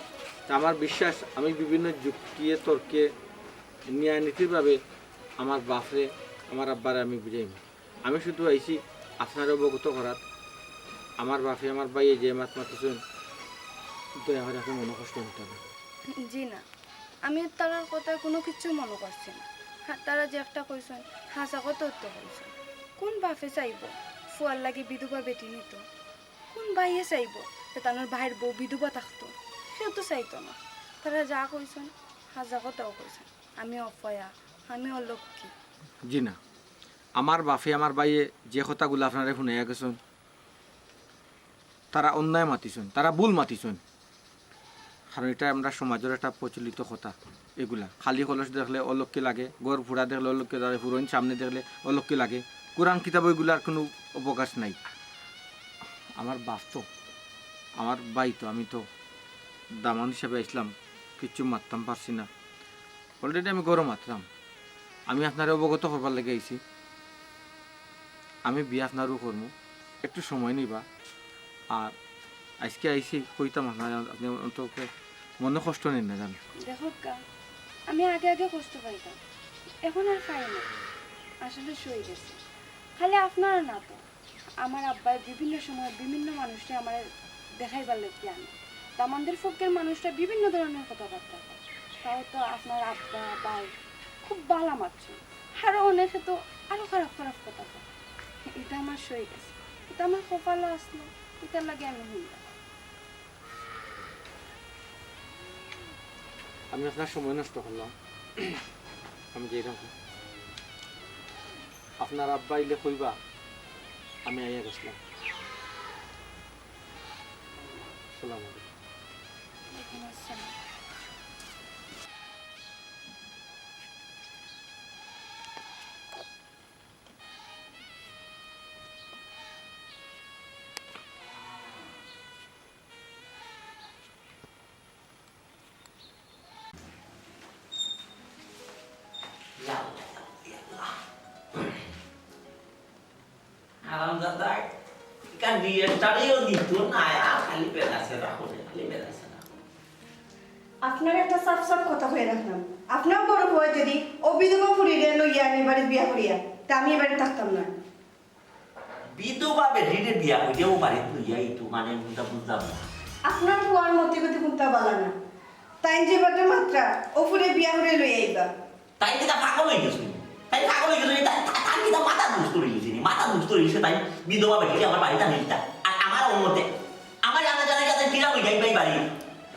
তা আমার বিশ্বাস, আমি বিভিন্ন যুক্তিয়ে তর্কে ন্যায় নীতির ভাবে আমার বাপরে, আমার আব্বারে আমি বুঝাইমু। আমি শুধু আইছি আপনারে অবগত করাত। আমার বাপে, আমার ভাইয়ে যে মাত মাতিছইন, দয়া করে আপনি মনে কষ্ট নিতা না। জি না, আমি তারার কথা কোনো কিছু মনে করছি না। হ্যাঁ, তারা যে একটা কইছইন, হাছা কথা তো কইছইন। কোন বাপে চাইব ফুয়ার লাগি বিধবা বেটি নিত? কোন ভাইয়ে চাইব যে তার ভাইর বউ বিধবা থাকতো? কেউ তো চাইতো না। তারা যা কইছইন, হাছা কথাও কইছইন। আমি অফয়া, আমি অলক্ষ্মী। জি না, আমার বাপে, আমার ভাইয়ে যে কথাগুলা আপনারে হুনাইয়া গেছইন, তারা অন্যায় মাতিছইন, তারা ভুল মাতিছইন। কারণ এটা আমরা সমাজর একটা প্রচলিত কথা। এগুলা খালি কলস দেখলে অলক্ষ্মী লাগে, ঘর ফুড়া দেখলে অলক্ষ্মী লাগে, পুরইন সামনে দেখলে অলক্ষ্মী লাগে। কোরআন কিতাবো এগুলার কোনো অবকাশ নাই। আমার বাপ তো, আমার ভাই তো, আমি তো দামান হিসাবে আইছলাম, কিচ্ছু মাততাম পারছি না। Already আমি ঘরো মাতরাম। আমি আপনারে অবগত করবার লাগি আইছি, আমি বিয়া আপনারও করমু, একটু সময় নিবা। আর আইজকে আইছি কইতাম আপনারে, আপনে অন্তত মনো কষ্ট নিন না জানি। দেখউক্কা, আমি আগে আগে কষ্ট পাইতাম, এখন আর পাই না। আসলে সই গেছে। খালি আপনার না তো, আমার আব্বায় বিভিন্ন সময় বিভিন্ন মানুষরে আমারে দেখাইবার লাগি আনে। দামান্দর পক্ষর মানুষরা বিভিন্ন ধরনের কথাবার্তা কয়। তাও তো আপনার আব্বা, ভাই খুব ভালা মাতছে। আরো অনেকে তো আরো খারাপ খারাপ কথা কয়। ইটা আমার সই গেছে, ইটা আমার কপালো আসলো, ইটার লাগি আমি হিন্দা। আমি আপনার সময় নষ্ট করলাম, আমি যাইরাম। আপনার আব্বা আইলে কইবা আমি আইয়া গেছলাম। সালাম আলাইকুম। ওয়ালাইকুম আসসালাম। আরাম দাদা, কান দিয়ে তাড়িও দিত না, আর খালি বেড়াছে না করে, খালি বেড়াছে না করে। আপনার একটা সাফ সাফ কথা কইয়া রাখলাম, আপনার বড় পুয়ায় যদি অউ বিধবা ফুড়িরে লইয়া আমি বাড়িত বিয়া করিয়া, তে আমি এ বাড়িত থাকতাম না। বিধবা বেটিরে বিয়া করিয়া অউ বাড়িত লইয়া আইতো মানে কুনতা বুঝলাম না। আপনার পুয়ার মতি গতি কুনতা বালা না। তাইন যে বাটে মাতরা, অউ ফুড়িরে বিয়া করিয়া লইয়া আইবা। তাইন কিতা পাগল অইগেছইন? তাইন পাগল অইগেছইন? তাইন, তাইন, তাইন কিতা মাথা নষ্ট অইগেছে নি? মাথা নষ্ট অইগেছে, তাইন বিধবা বেটিরে আমার বাড়িত আনিতা। আর আমার অমতে, আমার জানা জানা গেছে কিরা অই যাইবা ই বাড়ি।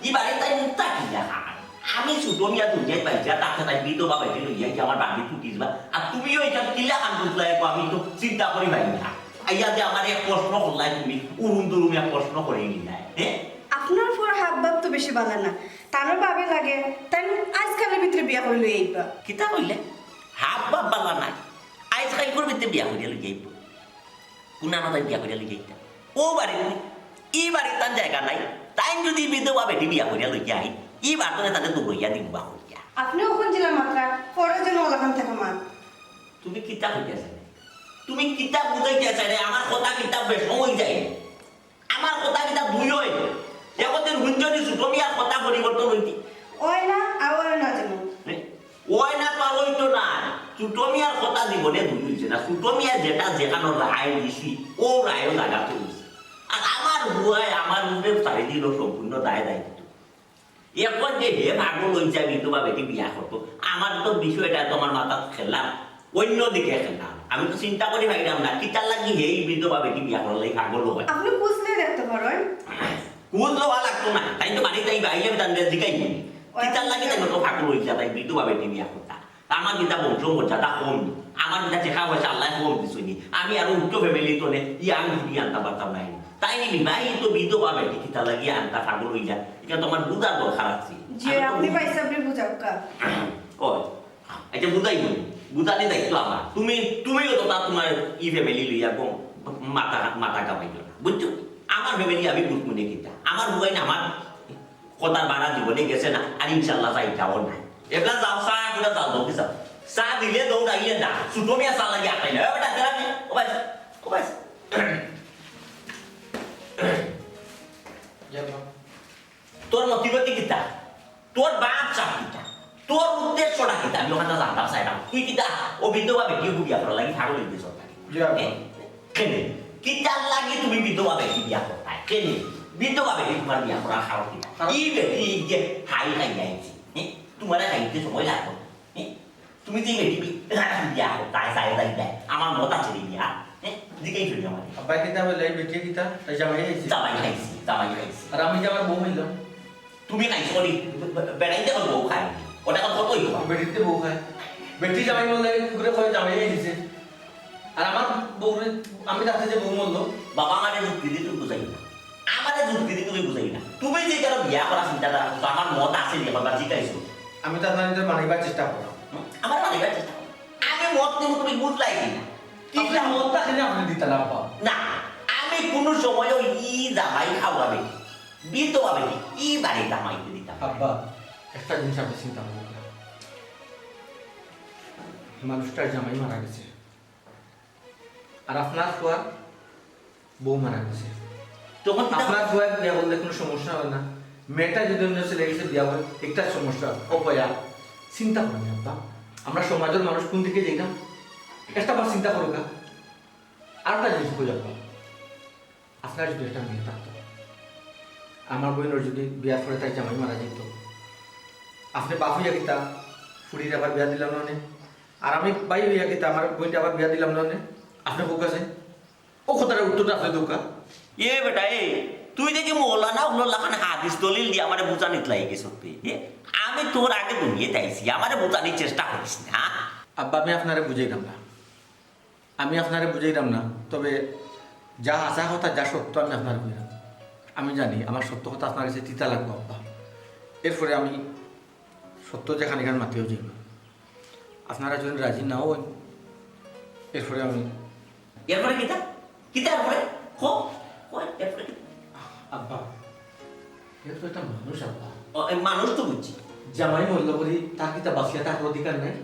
ই বাড়িত তাইন মুক্তা কিলা খান। আমি ছোট মিয়া দুনিয়াত পাইছি, আর তাতে তাইন বিধবা বেটি লইয়া কি আমার বাড়িত ঢুকি যিবা। আর তুমিও ইটা কিলা খান বুঝলা, এখন আমি তো চিন্তা করি পাই না। আইয়া যে আমার এক প্রশ্ন করলাই তুমি, উরুম দুরুম এক প্রশ্ন করি নিলাই, হ্যাঁ? আপনার পুয়ার হাব ভাব তো বেশি বালা না। তানর বাবে লাগে, তাইন আইজকাইলর ভিতরে বিয়া করি লইয়া আইবা। কিতা কইলে? হাব ভাব বালা নায়। আইজকাইলর ভিতরে বিয়া করিয়া লইয়া আইবো। কুন আমারে বিয়া করিয়া লইয়া আইতা? অউ বাড়িত নি? ই বাড়িত তান জাগা নাই। তাইন যদি বিধবা বেটি বিয়া করিয়া লইয়া আইন, ই বাড়িত তারে দৌড়াইয়া দিমু বা করিয়া। আপনে অখন যেলা মাতরা, পরে যেন অলাখান থাকা মাত। তুমি কিতা কইতায় চাইরে? তুমি কিতা বুঝাইতায় চাইরে? আমার কথা কিতা বেশি অই যায়? আমার কথা কিতা দুই অয়? একদিন হুনছো নি ছোট মিয়ার কথা পরিবর্তন অইতে? অয় না, আর অয় না যেন। হে? অয় না তো আর অইতো না। ছোট মিয়ার কথা জীবনে দুই অইছে না। ছোট মিয়া যেটা যেখানো রায় দিছি, অউ রায়ও জাগাত অইছে। আর আমার পুয়ায় আমার উপরে ছাড়ি দিলো সম্পূর্ণ দায় দায়িত্ব। এখন যে হে পাগল অইছে, বিধবা বেটি বিয়া করতো, আমার তো বিষয়টা তোমার মাথাত খেলা, অইন্য দিকে খেলা। আমি তো চিন্তা করি পাইরাম না, কিতার লাগি হে ই বিধবা বেটি বিয়া করার লাগি পাগল অয়। আপনে খুঁজলে দেখতে পারইন। খুঁজ লওয়া লাগতো না, তাইন তো বাড়িত আইবা, আইলে আমি তানরে জিগাইমু। কিতার লাগি তাইন অত পাগল অইছে, তাইন বিধবা বেটি বিয়া করতা। আমার কিতা বংশ মর্যাদা কম নি? আমার কিতা টেকা পয়সা আল্লায় কম দিছইন নি? আমি আরো উচ্চ family তো নে, ইয়াং ফুড়ি আনতা পারতাম নায় নি। তাইন নি বিবাহিত বিধবা বেটি কিতার লাগি আনতা পাগল অইলা? ইটা তো আমার বুঝার দরকার আছে। জি, আমি তো আপনে বুঝ- ভাইসাবরে বুঝাউক্কা। ও, আচ্ছা, বুঝাইমু। বুঝানির দায়িত্ব আমার। তুমি, তুমিও তো তা তোমার ই family লইয়া গো মাথা, মাথা ঘামাইও না। বুঝছো? আমার family আমি বুঝমু নে কিতা। আমার পুয়াইন আমার কথার বারা জীবনে গেছে না, আর ইনশাআল্লাহ যাইতাও না। এবলা যাও, চা করে যাও, দৌড়ি যাও। চা দিলে দৌড়াইলে না, ছোট মিয়া চা লাগি আটাই না। এ বেটা, বেটা, ও ভাই, ও ভাই। তোর মতিগতি কিতা? তোর বাপ চাপ কিতা? তোর উদ্দেশ্যটা কিতা? আমি অখানটা জানতাম চাইরাম। তুই কিতা অউ বিধবা বেটি বিয়া করার লাগি পাগল অইগেছস নাকি? জি, আব্বা। এ? কেনে? কিতার লাগি তুমি বিধবা বেটি বিয়া করতায়? কেনে? বিধবা বেটি তোমার বিয়া করার কারণ কিতা? কারণ ই বেটি ই যে হাই খাই আইছে, এ? তোমারে খাইতে সময় লাগবো। এ? তুমি যে বেটি বি-, বিয়া করতায়, চাই যাই দেয়। আমার মত আছে রে বিয়া। এ? জিগাই করি আমারে। আব্বা, কিতা বলে, এই বেটি কিতা? তাই জামাই খাইছে? জামাই খাইছে, জামাই খাইছে। আর আমি যে আমার বউ অইলাম? তুমি খাইছো নি? বে-, বে-, বেটাইন্তে কত বউ খায়? ওটা কত, কত অইবো? বেটিতে বউ খায়। বেটি জামাই মরলে কি করে কয় জামাই খাইছে? আর আমার বউরে, আমি রাতে যে বউ মরলো? বাবা, আমারে যুক্তি দি তুমি বুঝাই না। আমারে যুক্তি দি তুমি বুঝাই না। তুমি যে কারো বিয়া করার চিন্তাধারা করছো, আমার মত আছে নি, একবার জিগাইছো? আমি তো আপনার নিজের মানিবার চেষ্টা করলাম। হুম? আমার মানিবার চেষ্টা করো। আমি মত নিব, তুমি বুঝলাই কি না? আপনি মতটা কেন আপনি দিতে না, বাবা? না, আমি কোনো সময়ও ই জামাই খাওয়াবে, বিধবা বেটি, ই বাড়ি জামাইতে দিতাম না। আব্বা, একটা জিনিস আপনি চিন্তা করবেন না। মানুষটার জামাই মারা গেছে, আর আপনার ফুয়ার বউ মারা গেছে। তখন কিতা আপনার ফুয়ায় বিয়া করলে কোনো সমস্যা অয় না? মেয়েটা যদি অন্য ছেলের গেছে বিয়া অয়, একটা সমস্যা অয়। ও ভাইয়া, চিন্তা করইন না আব্বা, আমরা সমাজর মানুষ কোন দিকে যাইরাম, একটা বার চিন্তা করউক্কা। আর একটা জিনিস কই আব্বা, আপনার যদি একটা মেয়ে থাকতো, আমার বইনর যদি বিয়ার পরে তার জামাই মারা যাইতো, আপনে বাপ অইয়া কিতা ফুড়িরে আবার বিয়া দিলা না অনে? আর আমি ভাই অইয়া কিতা আমার বইনরে আবার বিয়া দিলাম না অনে? আপনে কউক্কা চাইন, ও কথাটার উত্তরটা আপনে দেউক্কা। এ বেটা, এ, তুই দেখি মৌলানা অকলর লাখান হাদিস দলিল দি আমারে বুঝানিত লাগি গেছস বে। এ, আমি তোর আগে দুনিয়াত আইছি, আমারে বুঝানির চেষ্টা করিস না। আব্বা, আমি আপনারে বুঝাইরাম না, আমি আপনারে বুঝাইরাম না, তবে যা হাছা কথা, যা সত্য, আমি আপনারে কইরাম। আমি জানি আমার সত্য কথা আপনার গেছে তিতা লাগবো আব্বা, এরপরে আমি সত্য যেখান ইখান মাতিও যাইমু। আপনারা যদি রাজি না অইন, এরপরে আমি এরপরে কিতা? কিতা এরপরে? ক, ক, এরপরে কিতা? আব্বা, এ তো একটা মানুষ আব্বা। ও, এ মানুষ তো বুঝছি। জামাই মরল করি তার কিতা বাঁচিয়া থাকার অধিকার নাই?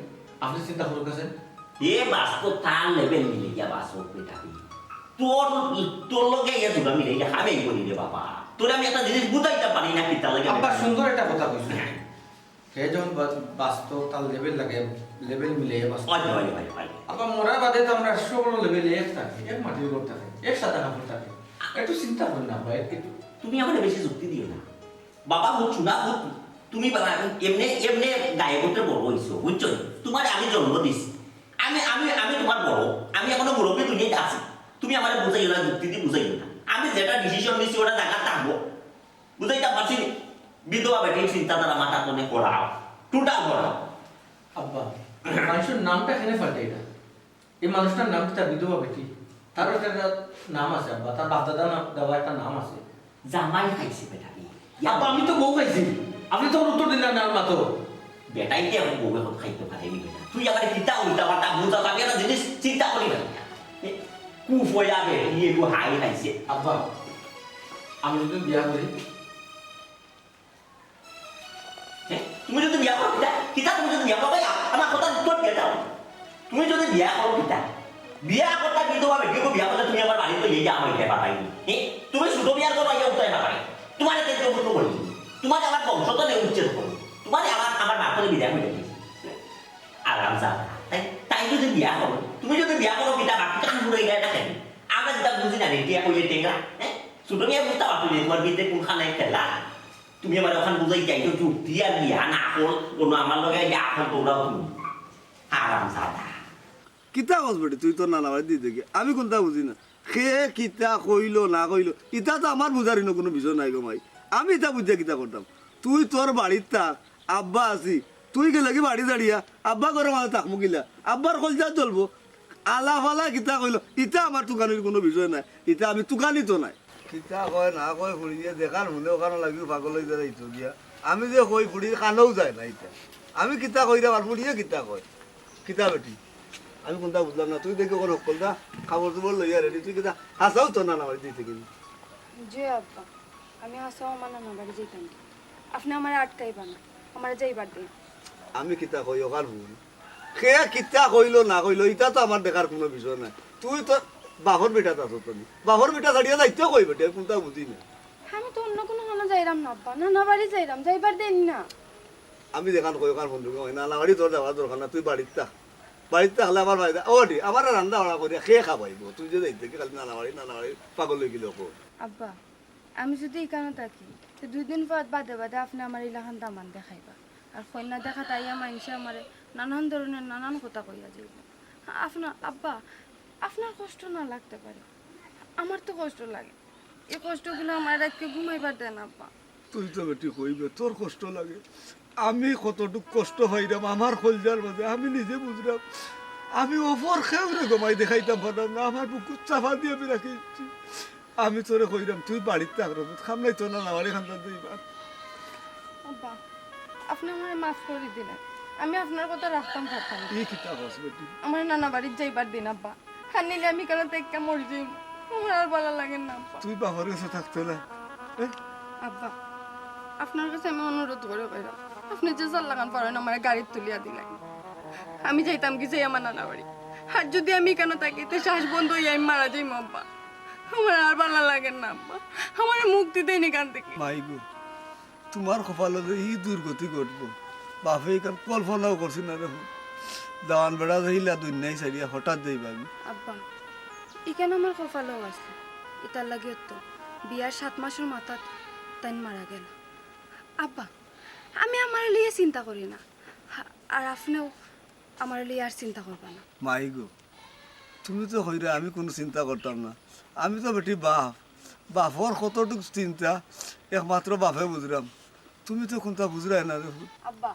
আপনে চিন্তা করউক্কা চাইন। এ বাঁচতো তার level মিলাইয়া বাঁচউক বেটা। তোর, তোর লগে ইয়া দুটা মিলাইয়া আমি করি রে বাবা। তোরে আমি একটা জিনিস বুঝাইতাম পারি না কিতা লাগে। আব্বা, সুন্দর একটা কথা কইছো। হে যখন বা-, বাঁচতো, তার level লাগে, level মিলে বাঁচতো। অয়, অয়, অয়, অয়। আবার মরার বাদে তো আমরা সকল level এক থাকে, এক মাটির ঘর থাকে, এক সাদা কাপড় থাকে। একটু চিন্তা করইন না ভাই, একটু। তুমি আমারে বেশি যুক্তি দিও না। বাবা হুন, শোনা হুন, তুমি বাবা এমনে, এমনে গায়ে গোত্রে বড় অইছো, বুঝছো? তুমারে আমি জন্ম দিছি। আমি, আমি, আমি তুমার বড়, আমি এখনো মুরব্বি দুনিয়াত আছি। তুমি আমারে বুঝাইও না, যুক্তি দি বুঝাইও না। আমি যেটা decision নিছি ওটা জাগাত থাকবো। বুঝাইতাম পারছি নি? বিধবা বেটির চিন্তাধারা মাথা কোনে করাও, total করাও। আব্বা, মানুষের নামটা কেনে পাল্টাইরা? এই মানুষটার নাম কিতা বিধবা বেটি? তারও একটা, একটা নাম আছে আব্বা, তার বাপ দাদা নাম দেওয়া একটা নাম আছে। জামাই খাইছে বেটা রে। আব্বা, আমি তো বউ খাইছি, আপনে তো উত্তর দিলা না আর মাত্র। বেটাইন্তে এখন বউয়ে হত খাইতো পারে নি বেটা। তুই আমারে কিতা উল্টা পাল্টা বুঝা যাবে না জিনিস চিন্তা করি না। এ, কুফ অইয়া বেটি, একটু হাই খাইছে। আব্বা, আমি যদি বিয়া করি, হ্যাঁ? তুমি যদি বিয়া করো, কিতা? কিতা তুমি যদি বিয়া করো, ভাই, আমার কথার উত্তর দিয়া যাও। তুমি যদি বিয়া করো, কিতা? বিয়া করতা কিন্তু বা বেটিকে বিয়া করলে তুমি আমার বাড়িত লইয়া আমার ইটা পাঠাই নি। হ্যাঁ? তুমি ছোট বিয়ার করো, ইয়া উত্তর পাঠাই। তুমারে কেউ পুত্র করি। তুমারে আমার বংশ তো নেই উচ্ছেদ করো। তুমারে আমার, আমার বাপ করে বিদায় করে দিয়েছি। আরাম যা। তাই, তাই যদি বিয়া করো, তুমি যদি বিয়া করো, কিতা বাকি কান ঘুরে গেলে না কেন? আমরা যেটা বুঝি না, রেটিয়া কইলে টেংরা, হ্যাঁ? ছোট বিয়া বুঝতে পারছো না, তোমার বিদ্যে কোনখানে খেলা? তুমি আমার ওখান বুঝাই চাইছো, যুক্তি আর জ্ঞান, আকল, কোনো আমার লগে এই আকল তোমরাও তুমি। হারাম জাদা। কিতা কস বেটি, তুই তোর নানা বাড়ি দিতে গিয়ে? আমি কোনটা বুঝি না। কে কিতা কইলো না কইলো, ইটা তো আমার বুঝার ইনো কোনো বিষয় নাই গো মাই। আমি ইটা বুঝিয়া কিতা করতাম? তুই তোর বাড়িত থাক, আব্বা আছি। তুই গেলে কি বাড়ি দাঁড়িয়া? আব্বা ঘরে মাঝে থাকবো কিলা? আব্বার কলজা জ্বলবো। আলা ফালা কিতা কইলো, ইটা আমার তুকানির কোনো বিষয় নাই। ইটা আমি তুকানি তো নাই। কিতা কয় না কয় ফুড়িয়ে দেখার মনে ওখানে লাগিও পাগল অই যাইতো গিয়া। আমি যে কই ফুড়ির কানেও যায় না ইটা। আমি কিতা কইরাম আর ফুড়িয়ে কিতা কয়? কিতা বেটি? আমি কোনটা বুঝলাম না। তুই দেখি ওখানে হক্কল দা, কাপড় চোপড় লইয়া রেডি। তুই কিতা হাছাউ তো নানা বাড়ি দিতে গেলি? জি আব্বা, আমি হাছাউ আমার নানা বাড়ি যাইতাম। আপনে আমারে আটকাইবা না, আমারে যাইবার দিন। আমি কিতা কই ওখান ফুড়ি? কে কিতা কইলো না কইলো, ইটা তো আমার দেখার কোনো বিষয় নাই। তুই তো বাপর বেটাত আছো তুমি। বাপর বেটা ছাড়িয়া যাইতে কই বেটি, আমি কোনটা বুঝি না। আমি তো অন্য কোনো খানো যাইরাম না আব্বা, নানা বাড়ি যাইরাম, যাইবার দেন না। আমি যেখান কই ওখান বন্ধু কই, নানা বাড়ি তোর যাওয়ার দরকার না, তুই বাড়িত থাক। বাড়িত থাকলে আমার ফায়দা। ও দি, আমার রান্দা বাড়া করিয়া কে খাবাইবো? তুই যে যাইতে কি খালি নানা বাড়ি, নানা বাড়ি পাগল অই গেলে কো। আব্বা, আমি যদি ইখানো থাকি, তে দুই দিন পর বাদে বাদে আপনে আমার ইলাখান দামান দেখাইবা। আর কইন্যা দেখাত আইয়া মাইনষে আমারে নানান ধরনের নানান কথা কইয়া যাইবো। আপনার আব্বা, আপনার কষ্ট না লাগতে পারে, আমার তো কষ্ট লাগে। এই কষ্টগুলা আমার রাইতকে ঘুমাইবার দেয় না আব্বা। তুই তো বেটি কইবে তোর কষ্ট লাগে, আমি কতটুক কষ্ট পাইরাম আমার কলজার মাঝে আমি নিজে বুঝরাম। আমি অপর কেউরে গমাই দেখাইতাম পাররাম না, আমার বুকুত চাপা দিয়া আমি রাখি দিছি। আমি তোরে কইরাম তুই বাড়িত থাক রে পুত, খামলাই তোর নানা বাড়ি খান্দাত যাইবা। আব্বা, আপনে আমারে মাফ করি দিলেন, আমি আপনার কথা রাখতাম পারতাম না। ই কিতা কস বেটি? আমার নানা বাড়িত যাইবার দিন আব্বা, আর নিলে আমি কেন তেক্কা মরি যাইমু। আমার আর ভালা লাগে না আব্বা। তুই বাপর গেছে থাকতে না? এ? আব্বা, আপনার কাছে আমি অনুরোধ করে কইরাম, আপনে যে যার লাখান পারেন আমারে গাড়িত তুলিয়া দিলেন। আমি যাইতাম কি যাই আমার নানা বাড়ি? আর যদি আমি ইখানো থাকি, তে শ্বাস বন্ধ অইয়া আমি মারা যাইমু আব্বা। আমার আর ভালা লাগের না আব্বা, আমারে মুক্তি দেইন ইখান থাকি। মাই গো, তুমার কপালো যে ই দুর্গতি ঘটবো, বাপে ইখান কল্পনাও করছে না রে। দামান বেড়া যাইলা দুনিয়াই ছাড়িয়া হঠাৎ যাইবা আমি। আব্বা, ইখান আমার কপালো আছিল, ইতার লাগিও তো বিয়ার সাত মাসর মাথাত তাইন মারা গেলা। আব্বা, আমি আমারে লইয়া চিন্তা করি না, আর আপনেও আমারে লইয়া আর চিন্তা করবা না। মাই গো, তুমি তো কইরা আমি কুনু চিন্তা করতাম না। আমি তো বেটি বাপ, বাপর কতটুক চিন্তা একমাত্র বাপে বুঝরাম, তুমি তো কুনতা বুঝরায় না রে। আব্বা,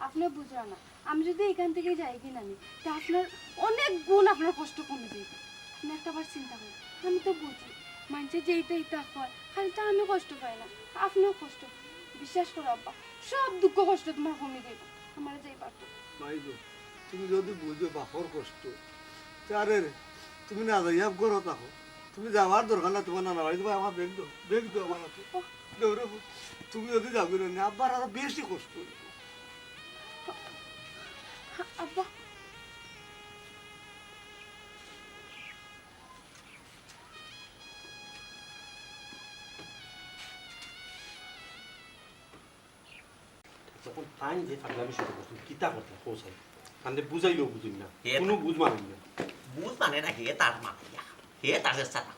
আপনে বুঝরা না, আমি যদি ইখান থাকি যাইগি নানি, তে আপনার অনেক গুণ আপনার কষ্ট কমি যাইবো। আপনে একটাবার চিন্তা করইন, আমি তো বুঝি, মাইনষে যেইতা ইতা কয়, খালি তো আমি কষ্ট পাই না, আপনেও কষ্ট পাইন। বিশ্বাস করো আব্বা, সব দুঃখ কষ্ট তুমার কমি যাইবো, আমারে যাইবার দেও। মাই গো, তুমি যদি বুঝো বাপর কষ্ট, তে আরে রে, তুমি না যাইয়া ঘরো থাকো। তুমি যাওয়ার দরকার না, তুমার নানা বাড়ি, তুমার আমার ব্যাগ দেও, ব্যাগ দেও আমার হাতো। দেও রে, তুমি যদি যাওগি রে, আব্বার আরো বেশি কষ্ট অইবো। আব্বা। যখন তাইন যে পাগলামি শুরু করছইন, কিতা করতা কও চাই? তানরে বুঝাইলেও বুঝইন না, এ কুনু বুঝ মানইন না। বুঝ মানে না, হে তার মাতিয়া, হে তার চেষ্টা না।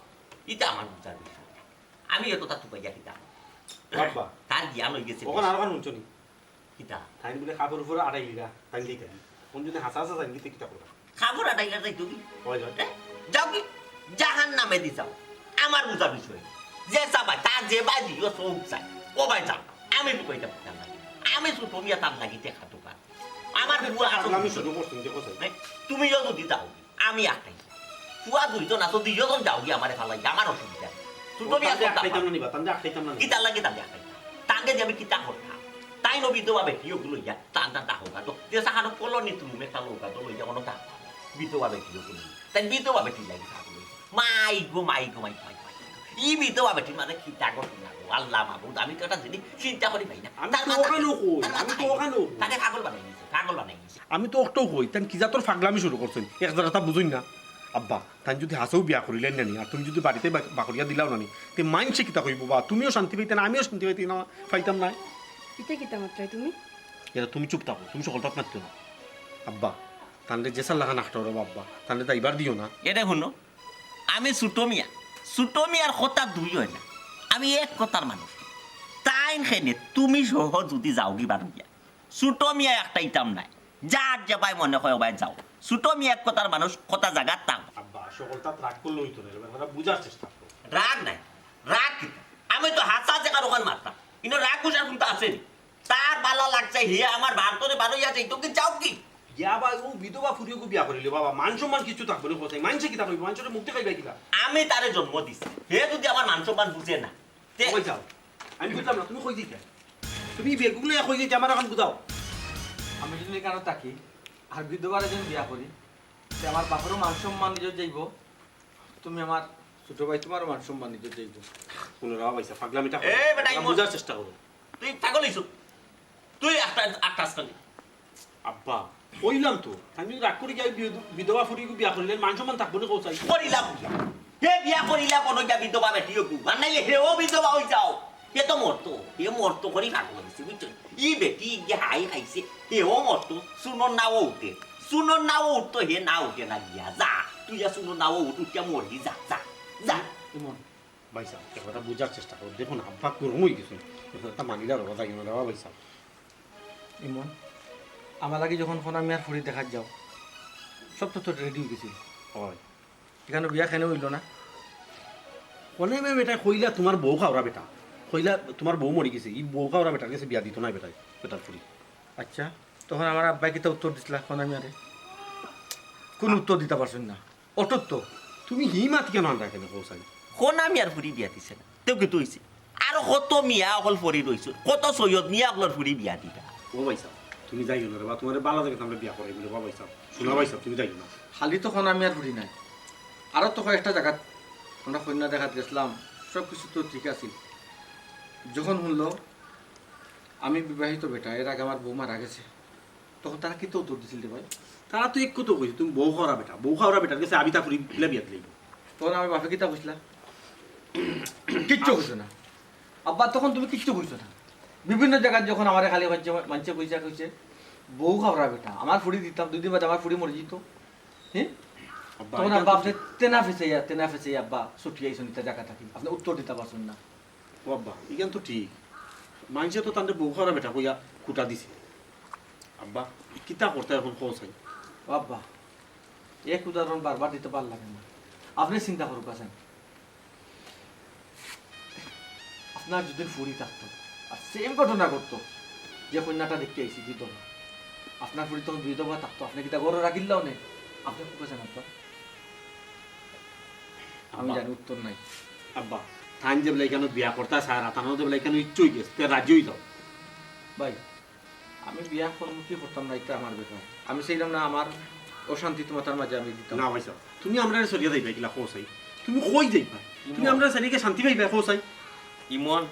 ইটা আমার বুঝার বিষয় না। আমি এততা তুকাইয়া কিতা? বাবা। তার জ্ঞান অইগেছে। অখন আর অখান হুনছো নি? কিতা? তাইন বুলে কাপড় উপরে আড়াইলিরা, তাইন দিতা। অখন যদি হাছা হাছা তাইন দিতে কিতা করবা? কাপড় আড়াইলা যাইতো কি? অয়, অয়। এ? যাওগি? জাহান্নামে দি যাও। আমার বুঝা বিষয়। যে চাবায়, তার যে বাজি, ও চোখ চায়। ও ভাই যাও। আমি তো কইতাম পারতাম না। আমি ছোট মিয়া তার লাগি টেকা দরকার। আমার বুয়া আসল পাগলামি বিষয়। শুরু করছইন, দেখো চাই। এ? তুমিও যদি যাও, আমি আটকাই। পুয়া দুইজন আছো, দুইজন যাওগি আমারে ফালাই, আমার অসুবিধা নাই। ছোট মিয়া তানরে আটকাইতাম না নি বা, তানরে আটকাইতাম না নি। কিতার লাগি তানরে আটকাইতাম? তানরে দি আমি কিতা করতাম? তাইন বিধবা বেটি অগু লইয়া, তান তান তা হোক তো, যে সাহানো কলোনি তুমি একটা লোক তো লইয়া অনো তা। বিধবা বেটি অগু লইয়া। তাইন বিধবা বেটি লাগি তা লইয়া। মাই গো, মাই গো, মাই, মাই, মাই। ই বিধবা বেটির মাঝে কিতা ঘটনা গো? আল্লাহ মাবুদ, আমি তো একটা জিনিস চিন্তা করি পাই না। আমি তার তো মাথা, ওখানেও কই, তার আমি মাথা তো খাই। ওখানেও কই। তাকে পাগল বানাই দিছে, পাগল বানাই দিছে। আমি তো অকটাও কই, তাইন কি জাতর ফাগলামি শুরু করছইন? এক জাতর তা বুঝইন না। আব্বা, তাইন যদি হাছাউ বিয়া করিলাইন না নি, আর তুমি যদি বাড়িতে বা-, বাকরিয়া দিলাও না নি, তে মাইনষে কিতা কইবো বা? তুমিও শান্তি পাইতে না, আমিও শান্তি পাইতে না, পাইতাম না। ইতা কিতা মাতরায় তুমি? এরা তুমি চুপ থাকো, তুমি সকলতা মাতিও না। আব্বা, তানরে যে সাল্লাখান আখটা ওরা আব্বা, তানরে তা ইবার দিও না। এরে হুনো, আমি ছোট মিয়া, ছোট মিয়ার কথা দুই অয় না, আমি এক কথার মানুষ। তাইন খেনে তুমি সহ যদি যাওগি বারইয়া, ছোট মিয়া একটা ইতাম নাই। যার যেবায় মনে কয় ওবায় যাও। ছোট মিয়া এক কথার মানুষ, কথা জাগাত থাক। আব্বা, সকলতা রাগ করলে অইতো না, এবার কথা বুঝার চেষ্টা করো। রাগ নাই, রাগ কিতা? আমি তো হাছা যে কারো কান মারতাম। ইনো রাগ গুজার কুনতা আছে নি? তার বালা লাগছে, হে আমার বাড়ি তনে বারইয়া যাইতো কি যাওগি? ইয়া বা, ও বিধবা ফুরিগু বিয়া করিলে বাবা, মান সম্মান কিচ্ছু থাকবো না কোথায়? মাইনষে কিতা কইবো? মাইনষরে মুখ দেখাইবা কিলা? আমি তারে জন্ম দিছি, হে যদি আমার মান সম্মান বুঝে না, তে কই যাও? আমি বুঝলাম না, তুমি কই যাইতা? তুমি বেগুন লইয়া কই যাইতা? আমার অখন বুঝাও। আমি যদি ইখানো থাকি, আর বিধবারে যদি বিয়া করি, তে আমার বাপরও মান সম্মান ইজ্জত যাইবো। তুমি আমার ছোট ভাই, তুমারও মান সম্মান ইজ্জত যাইবো। হুনো রে বাবা, ইসা ফাগলামিটা এ বেটা, ইমন। বুঝার চেষ্টা করো। তুই পাগল অইছো? তুই একটা, একটা আজকাল আব্বা, কইলাম তো, আমি যদি রাগ করি গিয়া বিধ-, বিধবা ফুরিগু বিয়া করিলে মান সম্মান থাকবো না কোথায়? করিলাম বিয়া। হে বিয়া করিলা কোনো গিয়া বিধবা বেটি অগু। আর নাইলে হেও বিধবা অই যাও। হে তো মরতো। হে মরতো করি পাগল অইছে, বুঝছো? ই বেটি গিয়া হাই খাইছে, হেও মরতো। সুনর নাও উঠে। সুনর নাও উঠতো, হে না উঠে না গিয়া। যা, তুই যা সুনর নাও উঠ, উঠিয়া মরবি, যা, যা, যা। ইমন, ভাইসাব, একটা কথা বুঝার চেষ্টা করো। দেখো না, আব্বা গরম অই গেছে। একটা মানিলা রবা যাই না, রবা ভাইসাব। ইমন, আমার লাগি যখন কইনা মিয়ার ফুরি দেখাত যাও, সব তো তোর রেডি অই গেছিল। অয়। ইখানো বিয়া কেনে অইলো না? কইনা মিয়া বেটায় কইলা তুমার বউ খাওরা বেটা। কইলা তুমার বউ মরি গেছে, ই বউ খাওরা বেটার গেছে বিয়া দিতো নায় বেটায়, বেটার ফুরি। আচ্ছা, তখন আমার আব্বায় কিতা উত্তর দিছলা কইনা মিয়ারে? কুনু উত্তর দিতা পারছইন না। অটুত তো, তুমি হি মাত কেনে আনরা কেনে কও চাই? কইনা মিয়ার ফুরি বিয়া দিছে না, তেউ কিতা অইছে? আরো কত মিয়া অকল পড়ি রইছইন, কত সৈয়দ মিয়া অকলর ফুরি বিয়া দিবা। ও ভাইসাব, তুমি যাইও না রে বা, তুমারে বালা জাগাত আমরা বিয়া করাইমু রে বা ভাইসাব। হুনো ভাইসাব, তুমি যাইও না। খালি তো কইনা মিয়ার ফুরি নায়, আরো তো কয়েকটা জাগাত আমরা কইনা দেখাত গেছলাম, সব কিছু তো ঠিক আছিল। যখন হুনলো আমি বিবাহিত বেটা, এর আগে আমার বউ মারা গেছে, তখন তারা কিতা উত্তর দিছিল রে ভাই? তারা তো এক কথা কইছে, "তুমি বউ খাওরা বেটা, বউ খাওরা বেটার গেছে আমি তা ফুরি বিয়া দিলাই।" তখন আমার বাপে কিতা কইছিলা? কিচ্ছু কইছে না। আব্বা, তখন তুমি কিচ্ছু কইছো না। বিভিন্ন জাগাত যখন আমারে খালি মানষে, মানষে কইছে, কইছে, "বউ খাওরা বেটা, আমার ফুরি দিতাম, দুই দিন বাদে আমার ফুরি মরি যিত।" হ্যাঁ? আব্বা, তখন এটা আব্বা তো আপনি ঠিক। তেনা ফেসাইয়া, তেনা ফেসাইয়া আব্বা ছুটি আইছইন ইতা জাগা থাকি। আপনি উত্তর দিতা পারছইন না। ও আব্বা, ইখান তো ঠিক। মানষে তো তানরে বউ খাওরা বেটা কইয়া খুটা দিছে। আব্বা, কিতা করতা এখন কও চাই? ও আব্বা, এক উদাহরণ বারবার দিতে ভালা লাগে না। আপনি চিন্তা করউক্কা চাইন। আপনার যদি ফুরি থাকতো, আর same ঘটনা ঘটতো, যে কইন্যাটা দেখিয়া আইছি বিধবা, আপনার ফুরি তখন বিধবা থাকতো, আপনি কিতা ঘরো রাখিলা অনে? আপনি কউক্কা চাইন আব্বা? আমি আব্বা। জানি উত্তর নাই। আব্বা, তাইন যেবলা ইখানো বিয়া করতা চাইরা, তানর যেবলা ইখানো ইচ্ছা অইগেছে, তে রাজি অই যাও। ভাই, আমি বিয়া করমু কি করতাম না, ইটা আমার ব্যাপার। আমি চাইলাম না আমার অশান্তি তুমার মাঝে আমি দিতাম। না ভাইসাব, তুমি আমরারে ছাড়িয়া যাইবায় কিলা কও চাই? তুমি কই যাইবায়? তুমি ইমন। আমরারে ছাড়িয়া শান্তি পাইবায় কও চাই? ইমন,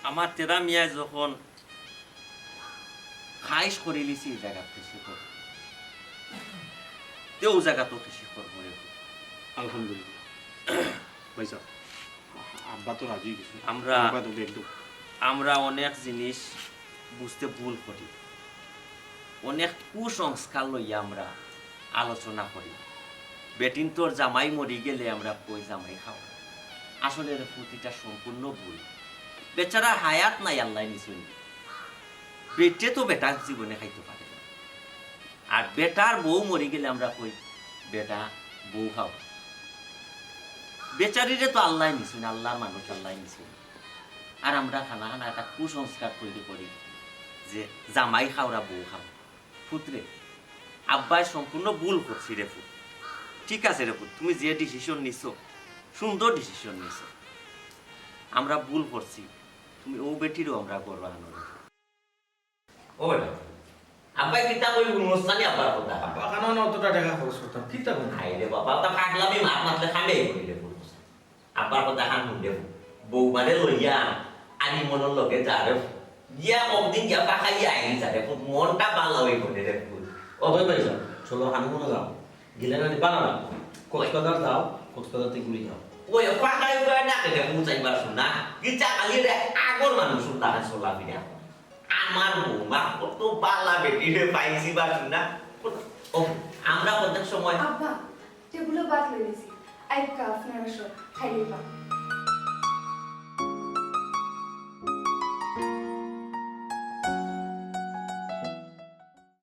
আমার তেরা মিয়ায় যখন খাইশ করিলিছে ই জাগাত কৃষি কর, তেউ জাগাতও কৃষি করমু রে। আলহামদুলিল্লাহ। ভাইসাব, আব্বা তো রাজি অইগেছে। আমরা আব্বা তো দেখলো। আমরা অনেক জিনিস বুঝতে ভুল করি, অনেক কুসংস্কার লইয়া আমরা আলোচনা করি। বেটিন্তর জামাই মরি গেলে আমরা কই জামাই খাওরা। আসলে রে পুত, ইটা সম্পূর্ণ ভুল। বেচারার হায়াত নাই, আল্লায় নিছইন। বেটে তো বেটার জীবনে খাইতো পারে না। আর বেটার বউ মরি গেলে আমরা কই, "বেটা, বউ খাও।" বেচারিরে তো আল্লায় নিছইন, আল্লার মানুষ আল্লায় নিছইন। আর আমরা খানা খানা একটা কুসংস্কার তৈরি করি যে জামাই খাওরা বউ খাও। পুতরে, আব্বায় সম্পূর্ণ ভুল করছি রে পুত। ঠিক আছে রে পুত, তুমি যে decision নিছো, সুন্দর decision নিছো। আমরা ভুল করছি, তুমি অউ বেটিরও আমরা ঘরো আনো রে। ও বেটা, আব্বায় কিতা কই হুনছনি আব্বার কথা? আব্বা, কেনে না অতটা টেকা খরচ করতাম? কিতা কই? হায় রে বাবা, তা পাগলামি মাত মাতলে কামে অইবো নি রে পুত। আব্বার কথা খান হুন রে পুত। বউমারে লইয়া আর ইমনর লগে যা রে পুত। গিয়া কতদিন গিয়া ফাঁকাইয়া আইলি যা রে পুত। মনটা ভালা অইবো নি রে পুত। ও ভাই, ভাই যাও, চলো হানিমুনো যাও। গেলে না নি বানা না। কক্সবাজার যাও, কক্সবাজার থাকি ঘুরি যাও। ওই ফাঁকাই উপায় না কেনে পুত যাইবার শুনা। গিয়া খালি রে আগর মানুষ উল্টা চলা ফিরা। আমার বৌমা কত বালা বেটি রে পাইছি বা শুনা। ও, আমরা প্রত্যেক সময় আব্বা, টেবিলো ভাত লই নিছি। আইক্কা আপনারা সব খাইলিবা।